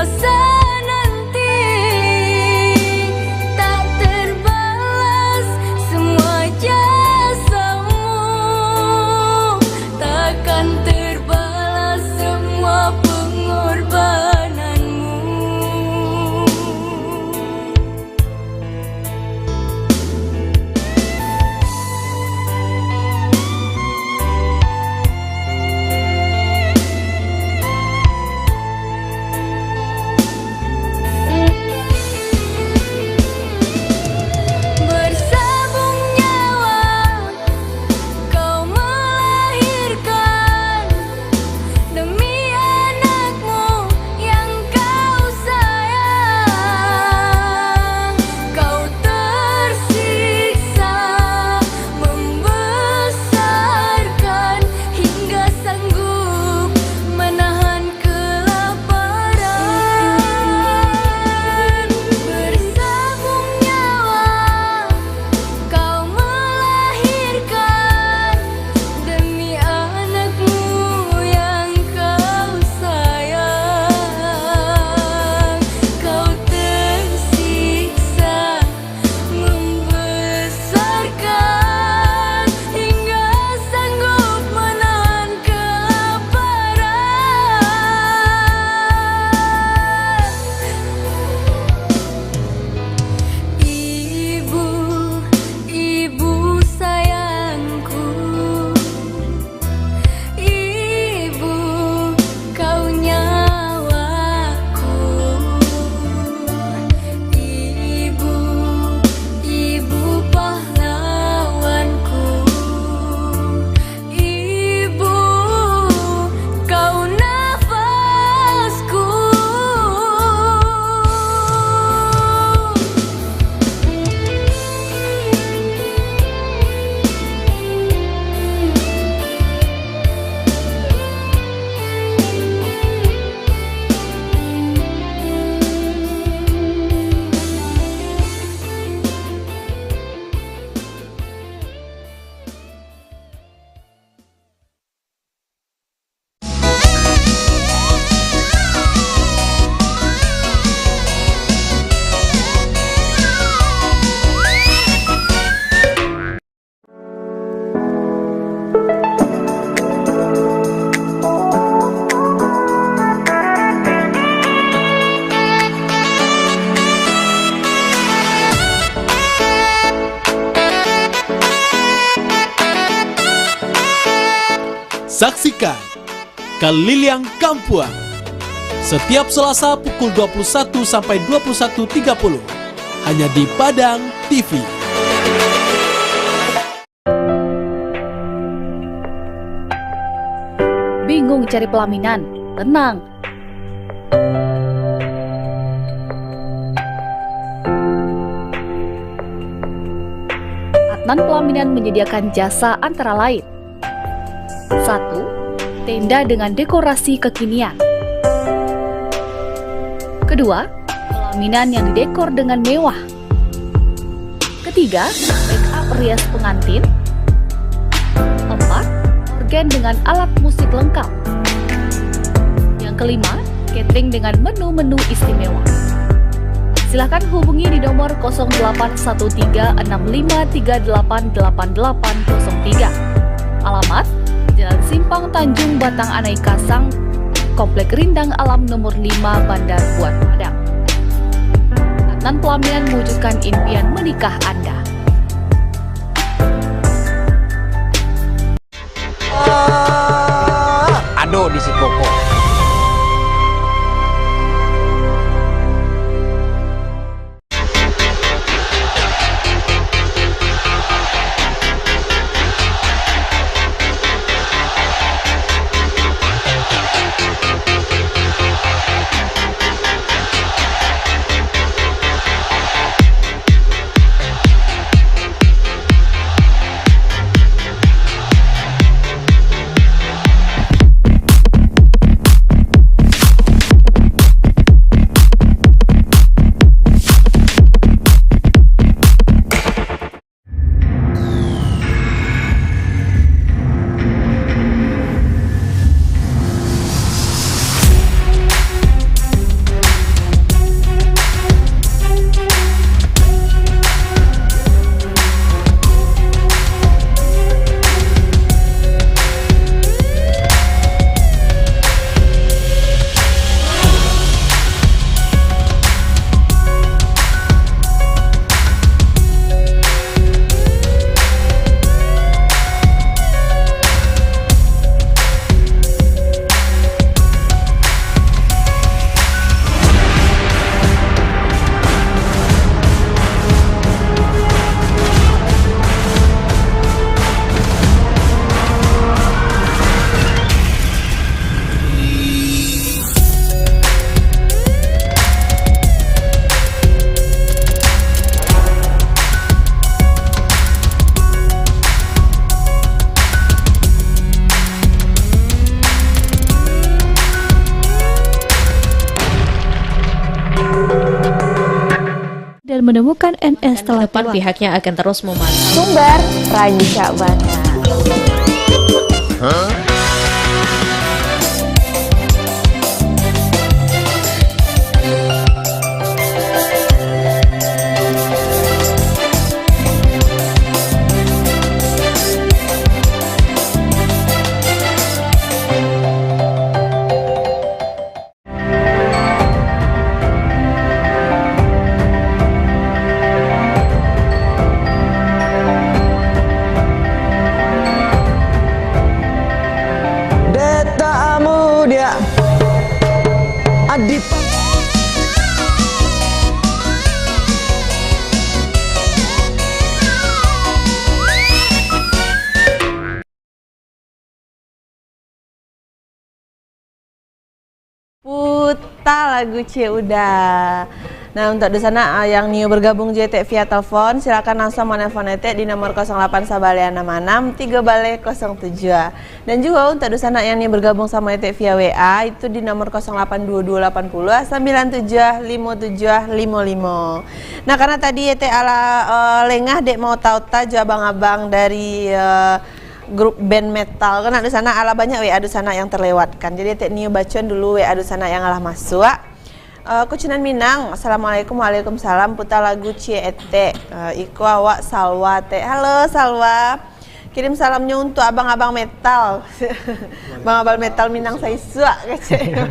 Sananti tak terbalas semua jasamu, takkan terbalas semua pengorbananmu. Bersabung nyawa kau melahirkan, demi anakmu yang kau sayang, kau tersiksa membesarkan hingga sanggup menahan kelaparan. Bersabung nyawa kau melahirkan, demi anakmu yang kau sayang, kau tersiksa membesarkan hingga sanggup menahan kelaparan. Ibu, ibu sayangku, ibu kau nyawaku, ibu, ibu pahlawanku, ibu kau nafasku. Saksikan Kaliliang Kampuang, setiap Selasa pukul dua puluh satu sampai dua puluh satu tiga puluh, hanya di Padang T V. Bingung cari pelaminan? Tenang. Adnan Pelaminan menyediakan jasa antara lain: satu, tenda dengan dekorasi kekinian. Kedua, pelaminan yang didekor dengan mewah. Ketiga, make up rias pengantin. Empat, organ dengan alat musik lengkap. Yang kelima, catering dengan menu-menu istimewa. Silahkan hubungi di nomor kosong delapan satu tiga enam lima tiga delapan delapan delapan kosong tiga. Alamat, Jalan Simpang Tanjung Batang Anai Kasang, Komplek Rindang Alam nomor lima, Bandar Buan Padang. Adnan Pelaminan mewujudkan impian menikah Anda. Ado di siko ko. Dan menemukan N S telah depan, pihaknya akan terus memantau. Sumber, Rancak Bana. Dek tak amu diak, adip. Puta lagu Ciek Uda. Nah, untuak dunsanak, ah, yang niyo bergabung jo Etek via telepon, silakan langsung manelpon Etek di nomor kosong lapan sabaleh anam anam tigo baleh kosong tujuah. Dan juo untuak dunsanak yang niyo bergabung samo Etek via W A, itu di nomor kosong lapan duo duo lapan puluah sambilan tujuah limo tujuah limo limo. Nah, karena tadi Etek alah, eh, lengah dek maota-ota jo abang-abang dari, eh, grup band metal. Kan dunsanak alah banyak W A dunsanak yang terlewatkan. Jadi, Etek niyo bacoan dulu W A dunsanak yang alah masuak. Eh, Kucinan Minang, "Assalamualaikum." "Waalaikumsalam, puta lagu Ciek Etek." Eh, iko awak Salwa, Tek. Halo, Salwa. Kirim salamnyo untuak abang-abang metal. Abang-abang metal Minang saisuak, kecek.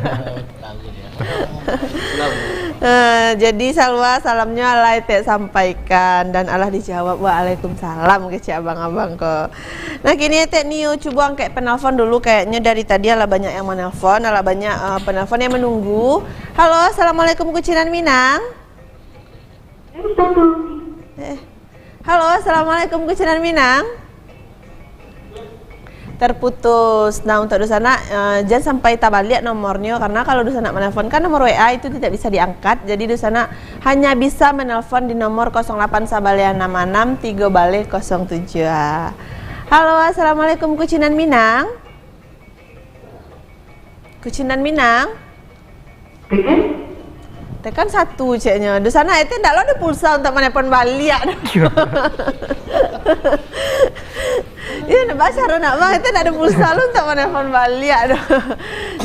Eh, jadi Salwa, salamnyo alah Etek sampaikan dan alah dijawab, "Waalaikumsalam," kecek abang-abang ko. Nah, kini Etek niyo cubo angkek penelpon dulu, kayaknyo dari tadi alah banyak yang menelpon, alah banyak, eh, penelpon yang menunggu. Halo, assalamualaikum Kucinan Minang. Eh. Halo, assalamualaikum Kucinan Minang. Terputus. Nah, untuak dunsanak, eh, jan sampai tabaliak nomornyo, karena kalau dunsanak menelpon kan nomor W A itu tidak bisa diangkat, jadi dunsanak hanya bisa menelpon di nomor kosong lapan sabaleh anam anam tigo baleh kosong tujuah. Halo, assalamualaikum Kucinan Minang. Kucinan Minang. Tekan satu, ceknyo. Dunsanak, Etek ndak lo ado pulsa untuak manelpon baliak doh. Iyo, nak baca lo nak, Bang. Etek ndak ado pulsa lo untuak manelpon baliak doh.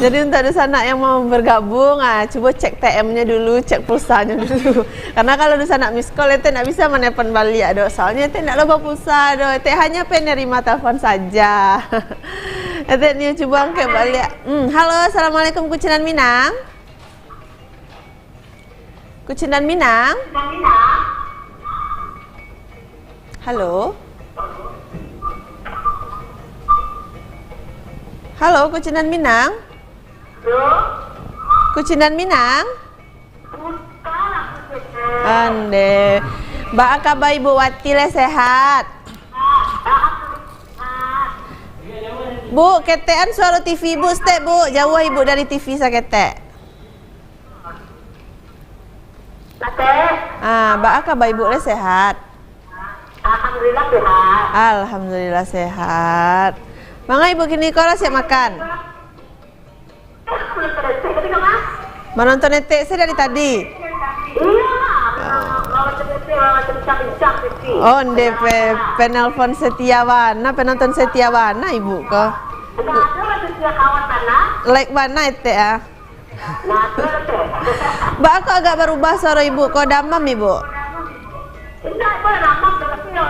Jadi, untuak dunsanak yang mau bergabung, ah, cubo cek T M-nyo dulu, cek pulsanyo dulu. Karena kalau dunsanak miss call, Etek ndak bisa manelpon baliak doh. Soalnyo Etek ndak lo bapulsa doh. Etek hanya penerima telepon saja. Etek niyo cubo angkek baliak. Hmm, halo, assalamualaikum, Kucinan Minang. Kucinan Minang. Halo. Halo, Kucinan Minang. Kucinan Minang. Ande. Baa kaba Ibu Wati, lai sehat? Bu, ketekan suaro T V Ibu saketek, Bu. Jauah Ibu dari T V saketek. Ah, baa kaba Ibu, lai sehat? Alhamdulillah sehat. Alhamdulillah sehat. Manga Ibu kini ko lah siap makan? Manonton Etek se dari tadi? Iyo, manonton Etek, manonton bincang-bincang Etek. Oh, nde pe-, penelpon setia bana, penonton setia bana Ibu ko. Ndak ado lah setia kawan bana. Like bana Etek ah. Ndak ado lah Etek. Baa ko agak barubah suaro Ibu ko, damam Ibu? Indak, Etek, damam, tapi yo,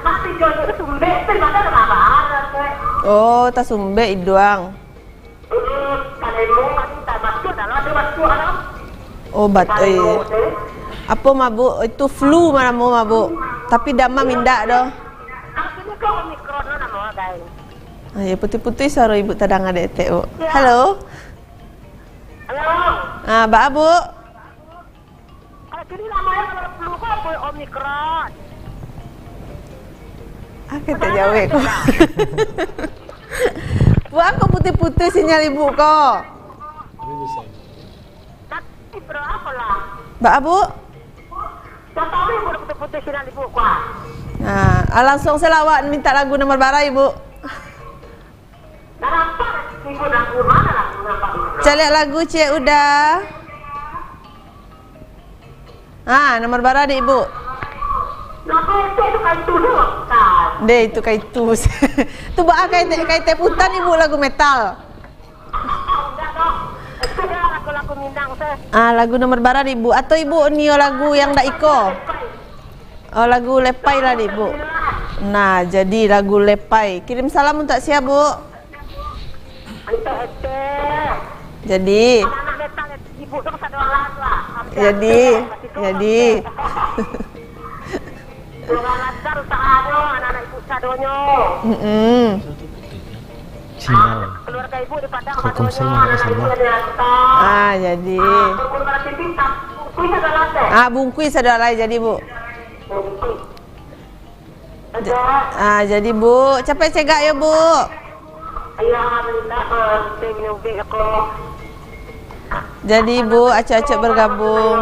mati jo Etek, sumbek Etek, badan lah baa Etek. Oh, tasumbek iduang. Oh, bat-, eh, apo mabuk? Itu flu mah namo mabuk. Tapi damam indak doh. Ah, yo, putuih-putuih suaro Ibu tadanga dek Etek, Bu. Halo. Halo. Ah, baa, Bu? Kalau kini namonyo kalau flu ko apo, Omikron. Ah, kito jawek ko. Baa ko putuih-putuih sinyal Ibu ko? Tapi bro, apo lah? Baa, Bu? Dah tahu Ibu putuih-putuih sinyal Ibu ko. Nah, ah, langsung se lah awak minta lagu nomor bara, Ibu. Caliak lagu Ciek Uda. Ah, nomor bara dek Ibu? Lagu etek tu ka itu doh, Ustaz. Deh, itu ka itu. Tu baa ka etek, ka etek putan Ibu lagu metal. Enggak doh. Itu dah lagu-lagu Minang tu. Ah, lagu nomor bara dek Ibu. Atau Ibu nio lagu yang dak iko? Oh, lagu Lepai lah dek Ibu. Nah, jadi lagu Lepai. Kirim salam untuk sia, Bu? Untuk etek. Jadi. Anak-anak datang, ibu tu pasal doa lah. Jadi, jadi. Doa lancar usaha tu, anak-anak ibu sadonyo. Mm-mm. Cina. Keluarga ibu di Padang sadonyo, anak-anak ibu di Jakarta. Ah, jadi. Ah, Bungkui sadonyo lah, eh. Ah, Bungkui sadonyo lah, jadi, Bu. Bungkui. Ja-, ah, jadi, Bu, capek cegak yo, Bu. Alhamdulillah, ah, saya minum teh aku. Jadi, Bu, acok-acok bergabung.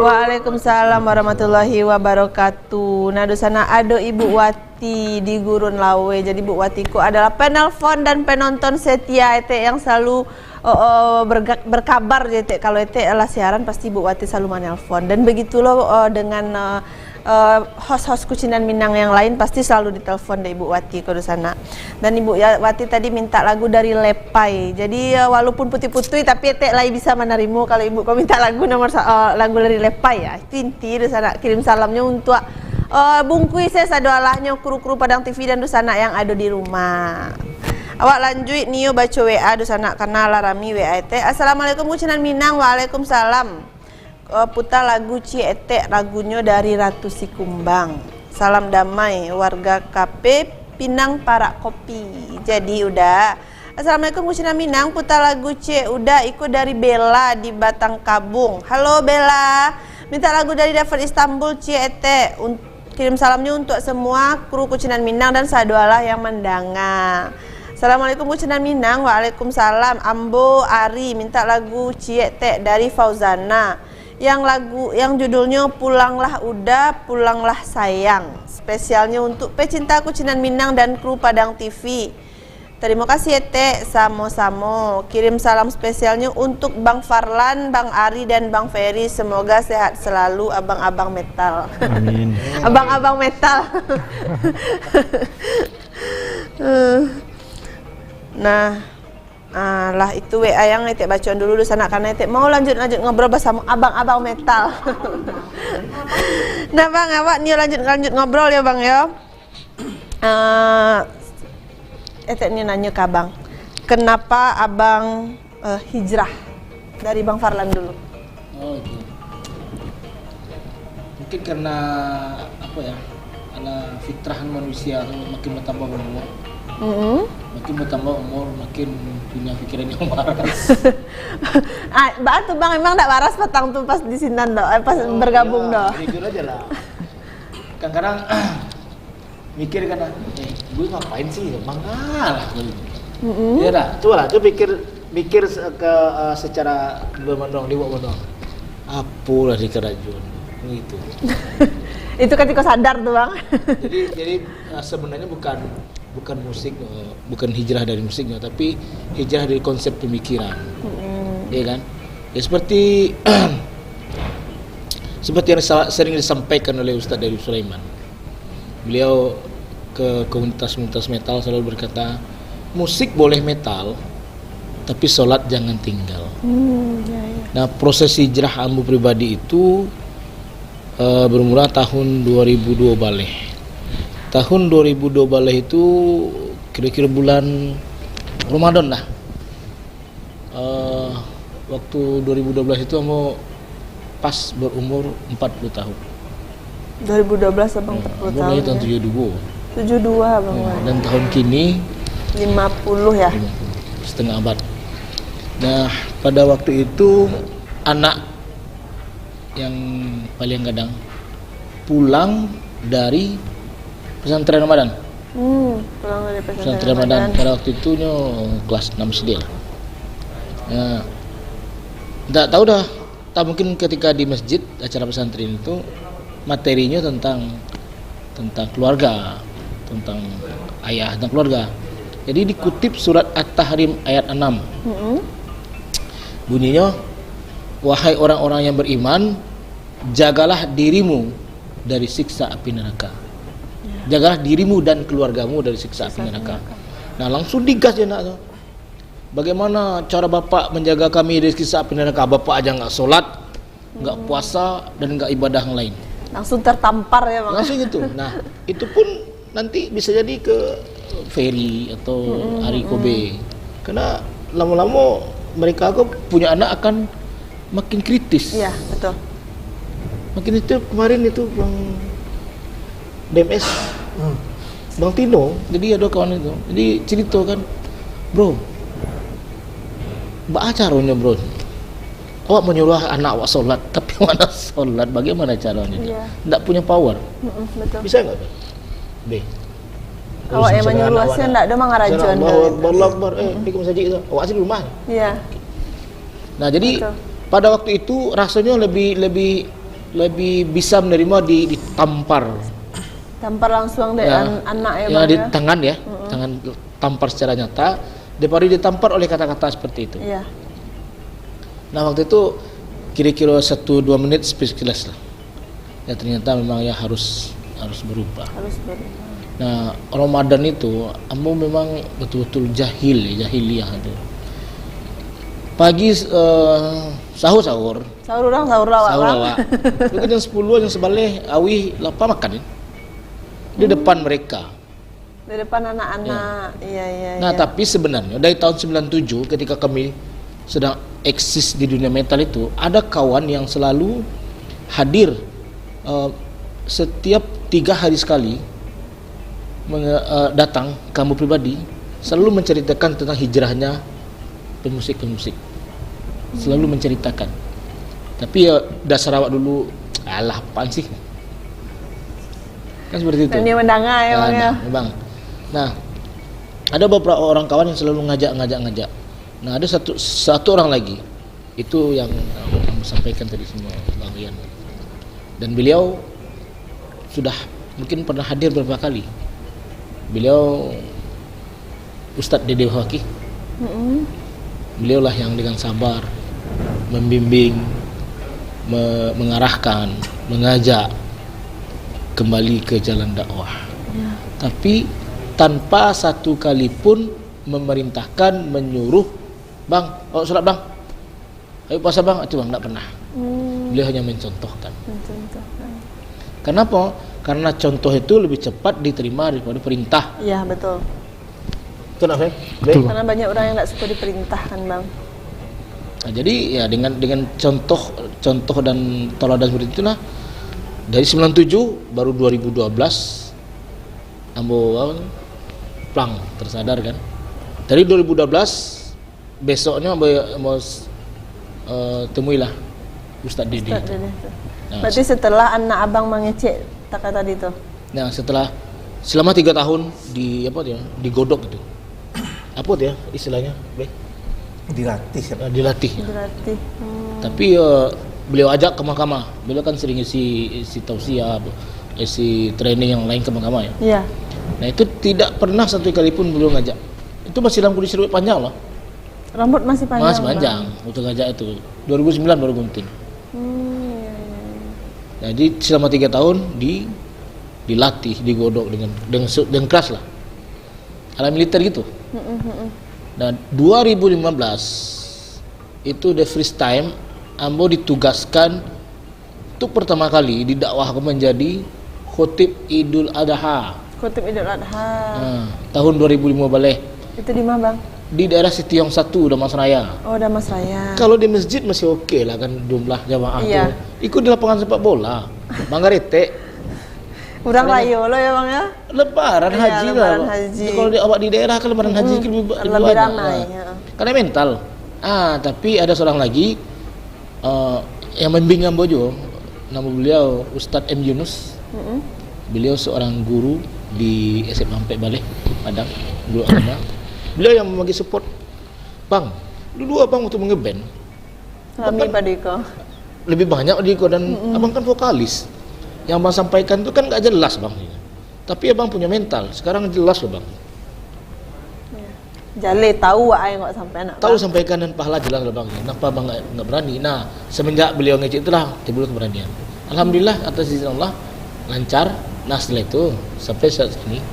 Waalaikumsalam warahmatullahi wabarakatuh. Nah, di sana ado Ibu Wati di Gurun Lawe. Jadi, Bu Wati ko adalah penelpon dan penonton setia Etek yang selalu, oh, oh, berga-, berkabar je, Tek. Kalau Etek lah siaran, pasti Bu Wati selalu menelpon. Dan begitu lo, oh, dengan, eh, eh, host-host Kucinan Minang yang lain pasti selalu ditelepon dek Ibu Wati ko di sana. Dan Ibu ya-, Wati tadi minta lagu dari Lepai. Jadi, eh, walaupun putuih-putuih, tapi Etek lai bisa manarimo kalau Ibu ko minta lagu nomor sa-, eh, lagu dari Lepai ya. Itu inti di sana. Kirim salamnyo untuk, eh, Bungkui se sadoalahnyo, kru-kru Padang T V dan dunsanak yang ado di rumah. Awak lanjuik nio baco W A dunsanak, karano lah rami W A Etek. Assalamualaikum Kucinan Minang. Waalaikumsalam. Eh, puta lagu Ciek Etek, lagunyo dari Ratu Sikumbang. Salam damai, warga K P Pinang Parak Kopi. Jadi, Uda. Assalamualaikum, Kucinan Minang. Puta lagu Ciek Uda, iko dari Bella di Batang Kabung. Halo, Bella. Minta lagu dari David Istanbul, Ciek Etek. Un-, Kirim salamnyo untuk semua kru Kucinan Minang dan sadoalah yang mandanga. Assalamualaikum Kucinan Minang. Waalaikumsalam. Ambo Ari minta lagu Ciek Tek dari Fauzana. Yang lagu, yang judulnyo Pulanglah Uda, Pulanglah Sayang. Spesialnyo untuk pecinta Kucinan Minang dan kru Padang T V. Tarimo kasih, Etek. Samo-samo. Kirim salam spesialnyo untuk Bang Farlan, Bang Ari, dan Bang Ferry. Semoga sehat selalu, abang-abang metal. Amin. Abang-abang metal. Eh, nah, ah, lah itu W A yang Etek bacoan dulu dunsanak, karano Etek mau lanjut-lanjut ngobrol basamo abang-abang metal. Nah, Bang, awak nio lanjut-lanjut ngobrol yo, Bang, yo. Eh, Etek ni nanyo ka Abang, kenapa Abang, eh, hijrah? Dari Bang Farlan dulu. Oh, itu. Mungkin karena, apa ya, karena fitrah manusia tu makin bertambah umur. Mm-mm. Makin bertambah umur, makin punya pikiran yang waras. Ah, baa tu, Bang, emang ndak waras patang tu pas di sinan tu, eh, pas bergabung tu? Oh, iya, jujur aja lah. Kadang-kadang mikir kan, "Eh, gue ngapain sih? Mangga lah gue." Mm-mm. Iya dah. Coba lah, coba pikir, pikir se-, ke, eh, secara bermenung, di bawah menung. Apolah di karajuan gitu. Itu katiko sadar tu, Bang. Jadi, jadi, eh, sebenarnya bukan, bukan musik, eh, bukan hijrah dari musiknya, tapi hijrah dari konsep pemikiran. Mm-mm. Iya kan? Ya, seperti, seperti yang sa-, sering disampaikan oleh Ustadz Dayus Sulaiman. Beliau ke komunitas-komunitas metal selalu berkata, "Musik boleh metal, tapi sholat jangan tinggal." Hmm, ya, ya. Nah, proses hijrah ambo pribadi itu, eh, bermula tahun dua ribu dua baleh. Tahun dua ribu dua baleh itu kira-kira bulan Ramadan lah. Eh, waktu dua ribu dua belas itu ambo pas berumur empat puluh tahun. Dua ribu dua belas Abang, hmm, empat puluh tahun, lahir tahun ya? Tujuh dua. Tujuh dua, Abang, hmm, lahir. Dan tahun kini lima puluh, ya? Lima puluh, setengah abad. Nah, pada waktu itu anak yang paling gadang pulang dari pesantren Ramadan. Hmm, pulang dari pesantren Ramadan. Pada waktu itu nyo kelas enam S D lah. Ya, ndak tahu dah. Tak mungkin ketika di masjid acara pesantren itu materinya tentang, tentang keluarga, tentang ayah, tentang keluarga. Jadi dikutip surat At-Tahrim ayat enam. Mm-mm. Bunyinya, "Wahai orang-orang yang beriman, "Jagalah dirimu dari siksa api neraka. Jagalah dirimu dan keluargamu dari siksa api neraka." Nah, langsung digas je anak tu. "Bagaimana cara bapak menjaga kami dari siksa api neraka? Bapak aja nggak sholat, nggak puasa, dan nggak ibadah yang lain." Langsung tertampar ya, Bang? Langsung gitu. Nah, itu pun nanti bisa jadi ke Ferry atau Ari Kobe. Karena lama-lama mereka ko punya anak akan makin kritis. Iya, betul. Makin itu kemarin itu Bang D M S, Bang Tino, jadi ada kawan itu. Jadi cerita kan, "Bro, baa caronyo, Bro? Awak menyuruh anak awak sholat, tapi awak nak sholat, bagaimana caranya?" Iya. Ndak punya power. Mm-mm, betul. Bisa nggak, Bang? Be. Awak yang menyuruh, awak sia ndak ada mangarajoan. Allahu Akbar, Allahu Akbar. Eh, pergi ke masjid tu. Awak sih di rumah. Iya. Nah, jadi pada waktu itu rasanya lebih, lebih, lebih bisa menerima di, ditampar. Tampar langsung dek an-, anak ya, Bang, di tangan ya. Tangan tampar secara nyata daripada ditampar oleh kata-kata seperti itu. Iya. Nah, waktu itu kira-kira satu dua menit speechless lah. Ya, ternyata memang ya harus, harus berubah. Harus berubah. Nah, Ramadan itu, ambo memang betul-betul jahil, jahiliah tu. Pagi, eh, sahur-sahur. Sahur urang, sahur awak, sahur Bang. Awak. Itu kan jam sepuluh, jam sebelas, awih, lapar makan, ya. Di depan mereka. Di depan anak-anak. Ya. Iya, iya, iya. Nah, tapi sebenarnya dari tahun sembilan tujuh ketika kami sedang eksis di dunia metal itu, ada kawan yang selalu hadir, eh, setiap tiga hari sekali menge-, eh, datang ke ambo pribadi, selalu menceritakan tentang hijrahnya pemusik-pemusik. Selalu menceritakan. Tapi ya, dasar awak dulu, "Alah, apaan sih?" Kan seperti itu. Dan dia mendengar ya, Bang, ya? Nah, memang. Nah, ada beberapa orang kawan yang selalu ngajak, ngajak, ngajak. Nah, ada satu, satu orang lagi. Itu yang, yang sampaikan tadi semua, Bang Rian. Dan beliau sudah mungkin pernah hadir beberapa kali. Beliau Ustadz Dede Fakih. Mm-mm. Beliaulah yang dengan sabar membimbing, me-, mengarahkan, mengajak kembali ke jalan dakwah. Ya. Tapi tanpa satu kali pun memerintahkan, menyuruh, "Bang, awak sholat, Bang. Ayo puasa, Bang." Itu, Bang, ndak pernah. Hmm. Beliau hanya mencontohkan. Mencontohkan. Kenapa? Karena contoh itu lebih cepat diterima daripada perintah. Iya, betul. Betul nggak, Feb? Betul. Karena banyak orang yang nggak suka diperintahkan, Bang. Nah, jadi ya dengan, dengan contoh, contoh dan teladan seperti itulah, dari sembilan tujuh baru dua ribu dua belas ambo, apa, plang, tersadar kan. Dari dua ribu dua belas besoknyo ambo, ambo, eh, temuilah Ustadz Dede. Ustadz Dede tu. Nah, berarti setelah anak abang mangecek taka tadi tu? Nah, setelah, selama tiga tahun di, apa tu ya, digodok itu. Apa tu ya istilahnya, Be? Dilatih, ya. Nah, dilatih. Dilatih. Hmm. Tapi, eh, beliau ajak ke mahkamah. Beliau kan sering isi, isi tausiah, isi training yang lain ke mahkamah ya. Iya. Nah, itu tidak pernah satu kali pun beliau ngajak. Itu masih dalam kondisi rambut panjang loh. Rambut masih panjang, Masih panjang, Bang. Waktu ngajak itu. Dua ribu sembilan baru gunting. Hmm, iya, iya, iya. Jadi selama tiga tahun di, dilatih, digodok dengan, dengan su-, dengan keras lah. Ala militer gitu. Mm-mm, mm-mm. Nah, dua ribu lima belas itu the first time ambo ditugaskan untuk pertama kali didakwahkan menjadi khotib Idul Adha. Khotib Idul Adha. Nah, tahun dua ribu lima belas. Itu di mana, Bang? Di daerah Sitiong satu, Damasraya. Oh, Damasraya. Kalau di masjid masih oke lah kan jumlah jamaah Iya. tu. Ikut di lapangan sepak bola. Manggaretek. Urang Sebenarnya rayo lo ya, Bang, ya? Lebaran Iya, haji lah. Lebaran haji. Kalau di, awak di daerah kan lebaran haji Mm-mm. kan lebih, lebih Lebih banyak. ramai, Nah, ya. Karena mental. Ah, tapi ada seorang lagi, eh, yang membimbing ambo juo, nama beliau Ustadz M Yunus. Mm-mm. Beliau seorang guru di S M A Ampek Baleh, Padang, guru agama. Beliau yang membagi support, "Bang, dulu abang waktu mengeband, Rami abang kan pado iko. lebih banyak dari iko dan Mm-mm. abang kan vokalis. Yang abang sampaikan tu kan nggak jelas, Bang." Tapi abang punya mental, sekarang jelas loh, Bang. Ya. Jaleh tahu ai kok sampai anak Tahu bang. sampaikan dan pahala jelas loh, Bang. Kenapa abang nggak, nggak berani? Nah, semenjak beliau ngecek itulah timbul keberanian. Alhamdulillah, atas izin Allah, lancar. Nah, setelah itu, sampai saat ini,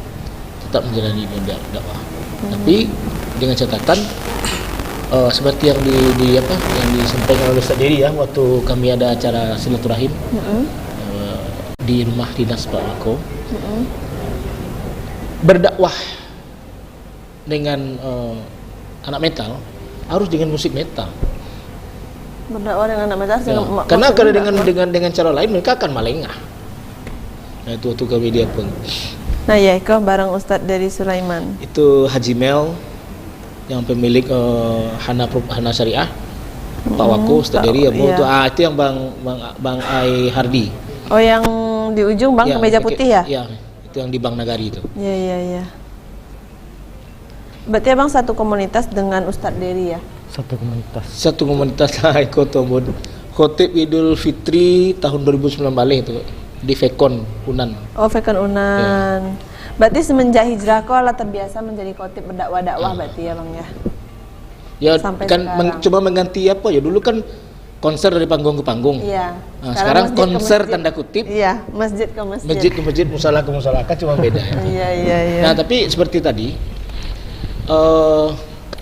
tetap menjalani dunia dakwah. Hmm. Tapi, dengan catatan, eh, seperti yang di, di, apa, yang disampaikan oleh Ustaz Dery, ya, waktu kami ada acara silaturahim, Mm-mm. eh, di rumah dinas Pak Wako. Mm-mm. Berdakwah dengan, eh, anak metal, harus dengan musik metal. Berdakwah dengan anak metal, Ya, dengan ma-, karena maksudnya kalau dengan, berdakwah. dengan, dengan cara lain, mereka akan malengah. Nah, itu waktu kami dia pun. Nah, ya, iko barang Ustaz Dery Sulaiman. Itu Haji Mel, yang pemilik, eh, Hana Pro-, Hana Syariah, Pak Mm-mm, Wako, Ustaz Pak, Dery, ya, iya. tu, ah, itu yang Bang, Bang, Bang Ai Hardi. Oh, yang di ujung, Bang, Ya, kemeja pakai, putih, ya? ya, itu yang di Bank Nagari itu. Ya, ya, ya. Berarti abang satu komunitas dengan Ustadz Dery, ya? Satu komunitas. Satu komunitas lah, iko tu, Bun. Khotib Idul Fitri tahun dua ribu sembilan baleh tu, di Fekon, Unan. Oh, Fekon Unan. Ya. Berarti semenjak hijrah ko lah terbiasa menjadi khotib berdakwah-dakwah, Ah. berarti ya, Bang, ya? Ya, Sampai kan meng-, sekarang. cuma mengganti apa ya? Dulu kan konser dari panggung ke panggung. Iya. Nah, Sekarang sekarang masjid ke konser masjid. tanda kutip. Iya, masjid ke masjid. Masjid ke masjid, musala ke musala, kan cuma beda ya. Iya, iya, iya. Nah, tapi seperti tadi, eh,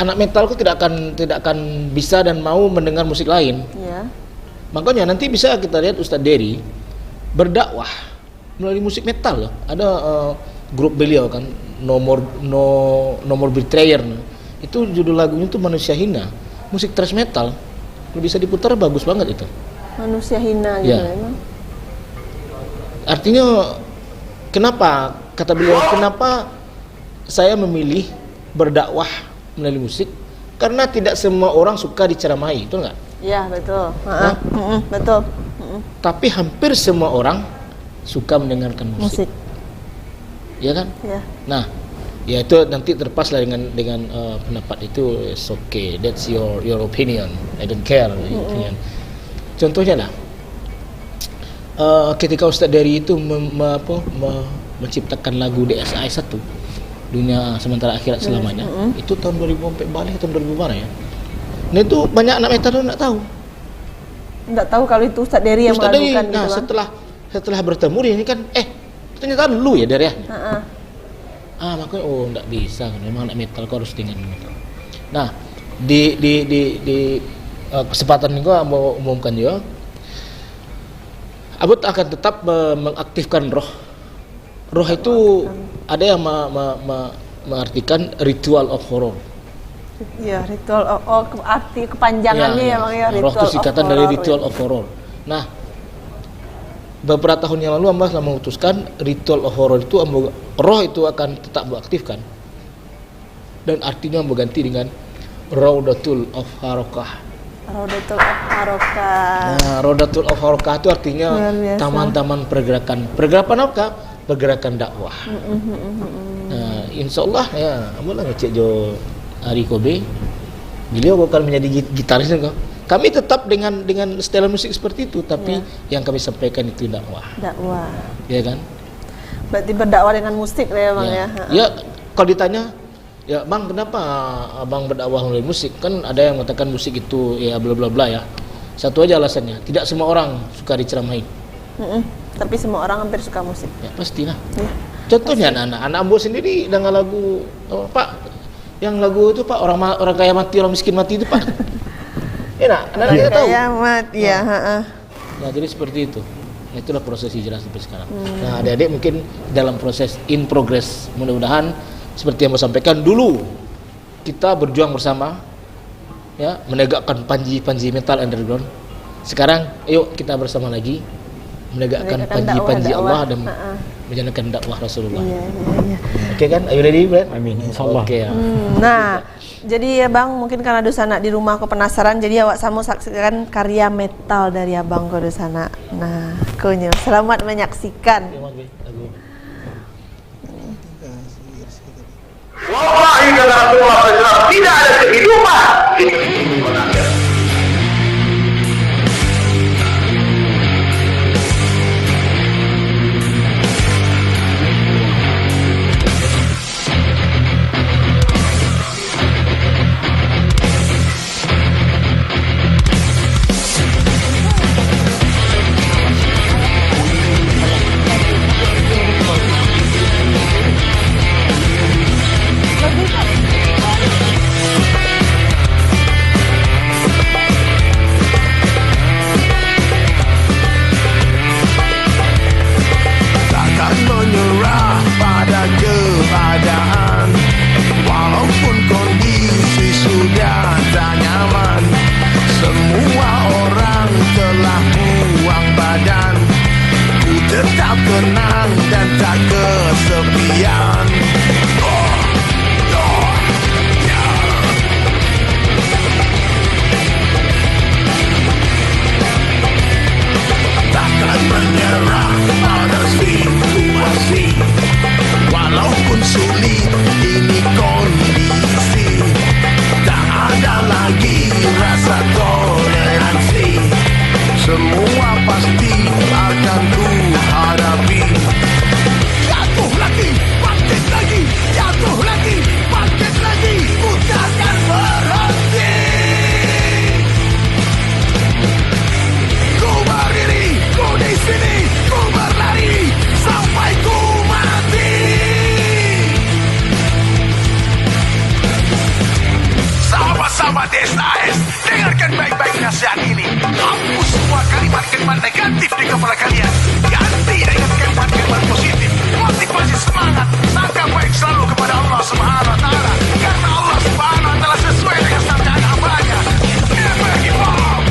anak metal tu tidak akan, tidak akan bisa dan mau mendengar musik lain. Iya. Makanya nanti bisa kita lihat Ustadz Dery berdakwah melalui musik metal loh. Ada, eh, grup beliau kan, No More, No, No More Betrayer. Itu judul lagunya tuh Manusia Hina. Musik thrash metal. Kalau bisa diputar, bagus banget itu. Manusia hina gitu Ya. emang. Artinya, kenapa, kata beliau, kenapa saya memilih berdakwah melalui musik? Karena tidak semua orang suka diceramahi, betul nggak? Ya, betul. Heeh. Hah? Mm-mm, betul. Mm-mm. Tapi hampir semua orang suka mendengarkan musik. Musik. Ya kan? Ya. Nah, ya itu nanti terlepas lah dengan, dengan, eh, pendapat itu, it's okay. That's your, your opinion. I don't care, Mm-mm. opinion. Contohnya lah, eh, ketika Ustadz Dery itu mem-, me-, apa, me-, menciptakan lagu D S I satu, Dunia Sementara Akhirat Selamanya, Mm-mm. itu tahun dua ribu empat baleh, tahun dua ribu berapa ya? Nah, itu banyak anak metal tu nggak tahu. Nggak tahu kalau itu Ustadz Dery yang Ustadz Dery, melakukan gitu, nah, Bang? setelah, setelah bertemu dia ini kan, eh, ternyata lu ya, Dery, ya? Heeh. Ah, makanya, oh, nggak bisa, memang anak metal kau harus dengan metal. Nah, di, di, di, di, eh, kesempatan ini gua mau umumkan juga, Abut akan tetap me-, mengaktifkan roh. Roh itu ada yang me-, me-, me-, mengartikan ritual of horror. Ya, ritual of, oh, ke-, arti kepanjangannya Ya, ya, ya. Bang, ya, Roh itu ritual of singkatan dari horror, ritual ya. of horror. Nah, beberapa tahun yang lalu, Ambo lah memutuskan ritual of horror itu, Ambo, roh itu akan tetap Ambo aktifkan. Dan artinya Ambo ganti dengan Raudatul of Harokah. Raudatul of Harokah. Nah, Raudatul of Harokah itu artinya Luar biasa. taman-taman pergerakan. Pergerakan apa? Pergerakan dakwah. Mm-mm, mm-mm, mm-mm. Nah, insya Allah, ya, Ambo lah ngecek jo Ari Kobe. Beliau bukan menjadi gi-, gitaris kan. Kami tetap dengan, dengan setelan musik seperti itu, tapi Ya. yang kami sampaikan itu dakwah. Dakwah. Ya kan? Berarti berdakwah dengan musik lah ya, Bang, Ya. ya? Heeh. Ya, kalau ditanya, "Ya, Bang, kenapa Abang berdakwah melalui musik?" Kan ada yang mengatakan musik itu, ya, bla, bla, bla, ya. Satu aja alasannya, tidak semua orang suka diceramahi. Mm-mm. Tapi semua orang hampir suka musik. Ya, pastilah. Ya. Contohnya Pasti. anak-anak. Anak Ambo sendiri dengan lagu, apa, Pak? Yang lagu itu, Pak, orang ma-, orang kaya mati, orang miskin mati itu, Pak. Enak, anak-anak Orang kita tahu. kaya mati, ya, Nah. heeh. Nah, jadi seperti itu. Nah, itulah proses hijrah sampai sekarang. Hmm. Nah, adik-adik mungkin dalam proses in progress. Mudah-mudahan seperti yang Ambo sampaikan dulu, kita berjuang bersama, ya, menegakkan panji-panji metal underground. Sekarang, yuk kita bersama lagi menegakkan Menegakkan panji-panji dakwah, Allah dakwah. dan Ha-ha. menjalankan dakwah Rasulullah. Iya, iya, iya. Oke kan? Are you ready, Brad? Amin. Insya Allah. Oke, ya. Hmm, nah, jadi ya, Bang, mungkin karena dunsanak di rumah ko penasaran, jadi awak samo saksikan karya metal dari Abang ko dunsanak. Nah, konyo. Selamat menyaksikan. Oke, Mas, Bey. Lagu. Wallahi, kata Rasulullah sallallahu alaihi wasallam, tidak ada kehidupan. Dengarkan baik-baik nasihat ini. Hapus semua kalimat-kalimat negatif di kepala kalian. Ganti dengan kalimat-kalimat positif. Motivasi, semangat. Sangka baik selalu kepada Allah Subhanahu wa Taala. Karena Allah Subhanahu wa Taala sesuai dengan sangkaan hamba-Nya. Never give up.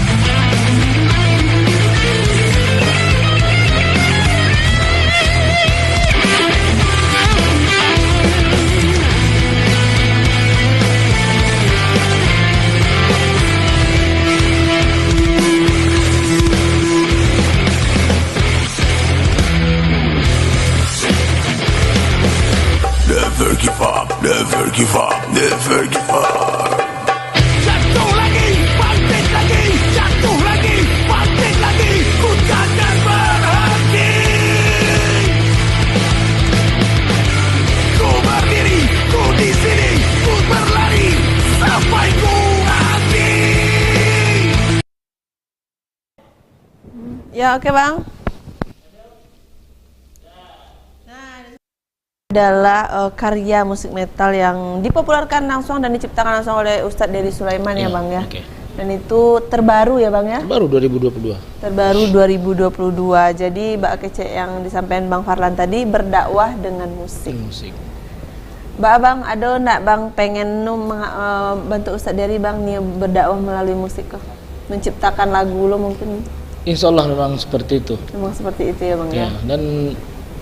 Never give up, never give up, never give up. Jatuh lagi, bangkit lagi, jatuh lagi, bangkit lagi, ku takkan berhenti. Ku berdiri, ku di sini, ku berlari sampai ku mati. Ya, oke, Bang. Adalah eh, karya musik metal yang dipopulerkan langsung dan diciptakan langsung oleh Ustadz Dery Sulaiman, ya, Bang, ya. Oke. Dan itu terbaru, ya, Bang, ya? Terbaru dua ribu dua puluh dua. Terbaru dua ribu dua puluh dua. Jadi, bak kecek yang disampaikan Bang Farlan tadi, berdakwah dengan musik. Musik. Bang, Bang, ado ndak, Bang, pengen nu menga- eh, bantu Ustadz Dery, Bang, ni berdakwah melalui musik ko? Menciptakan lagu lo mungkin? Insya Allah memang seperti itu. Memang seperti itu, ya, Bang, ya? Ya, dan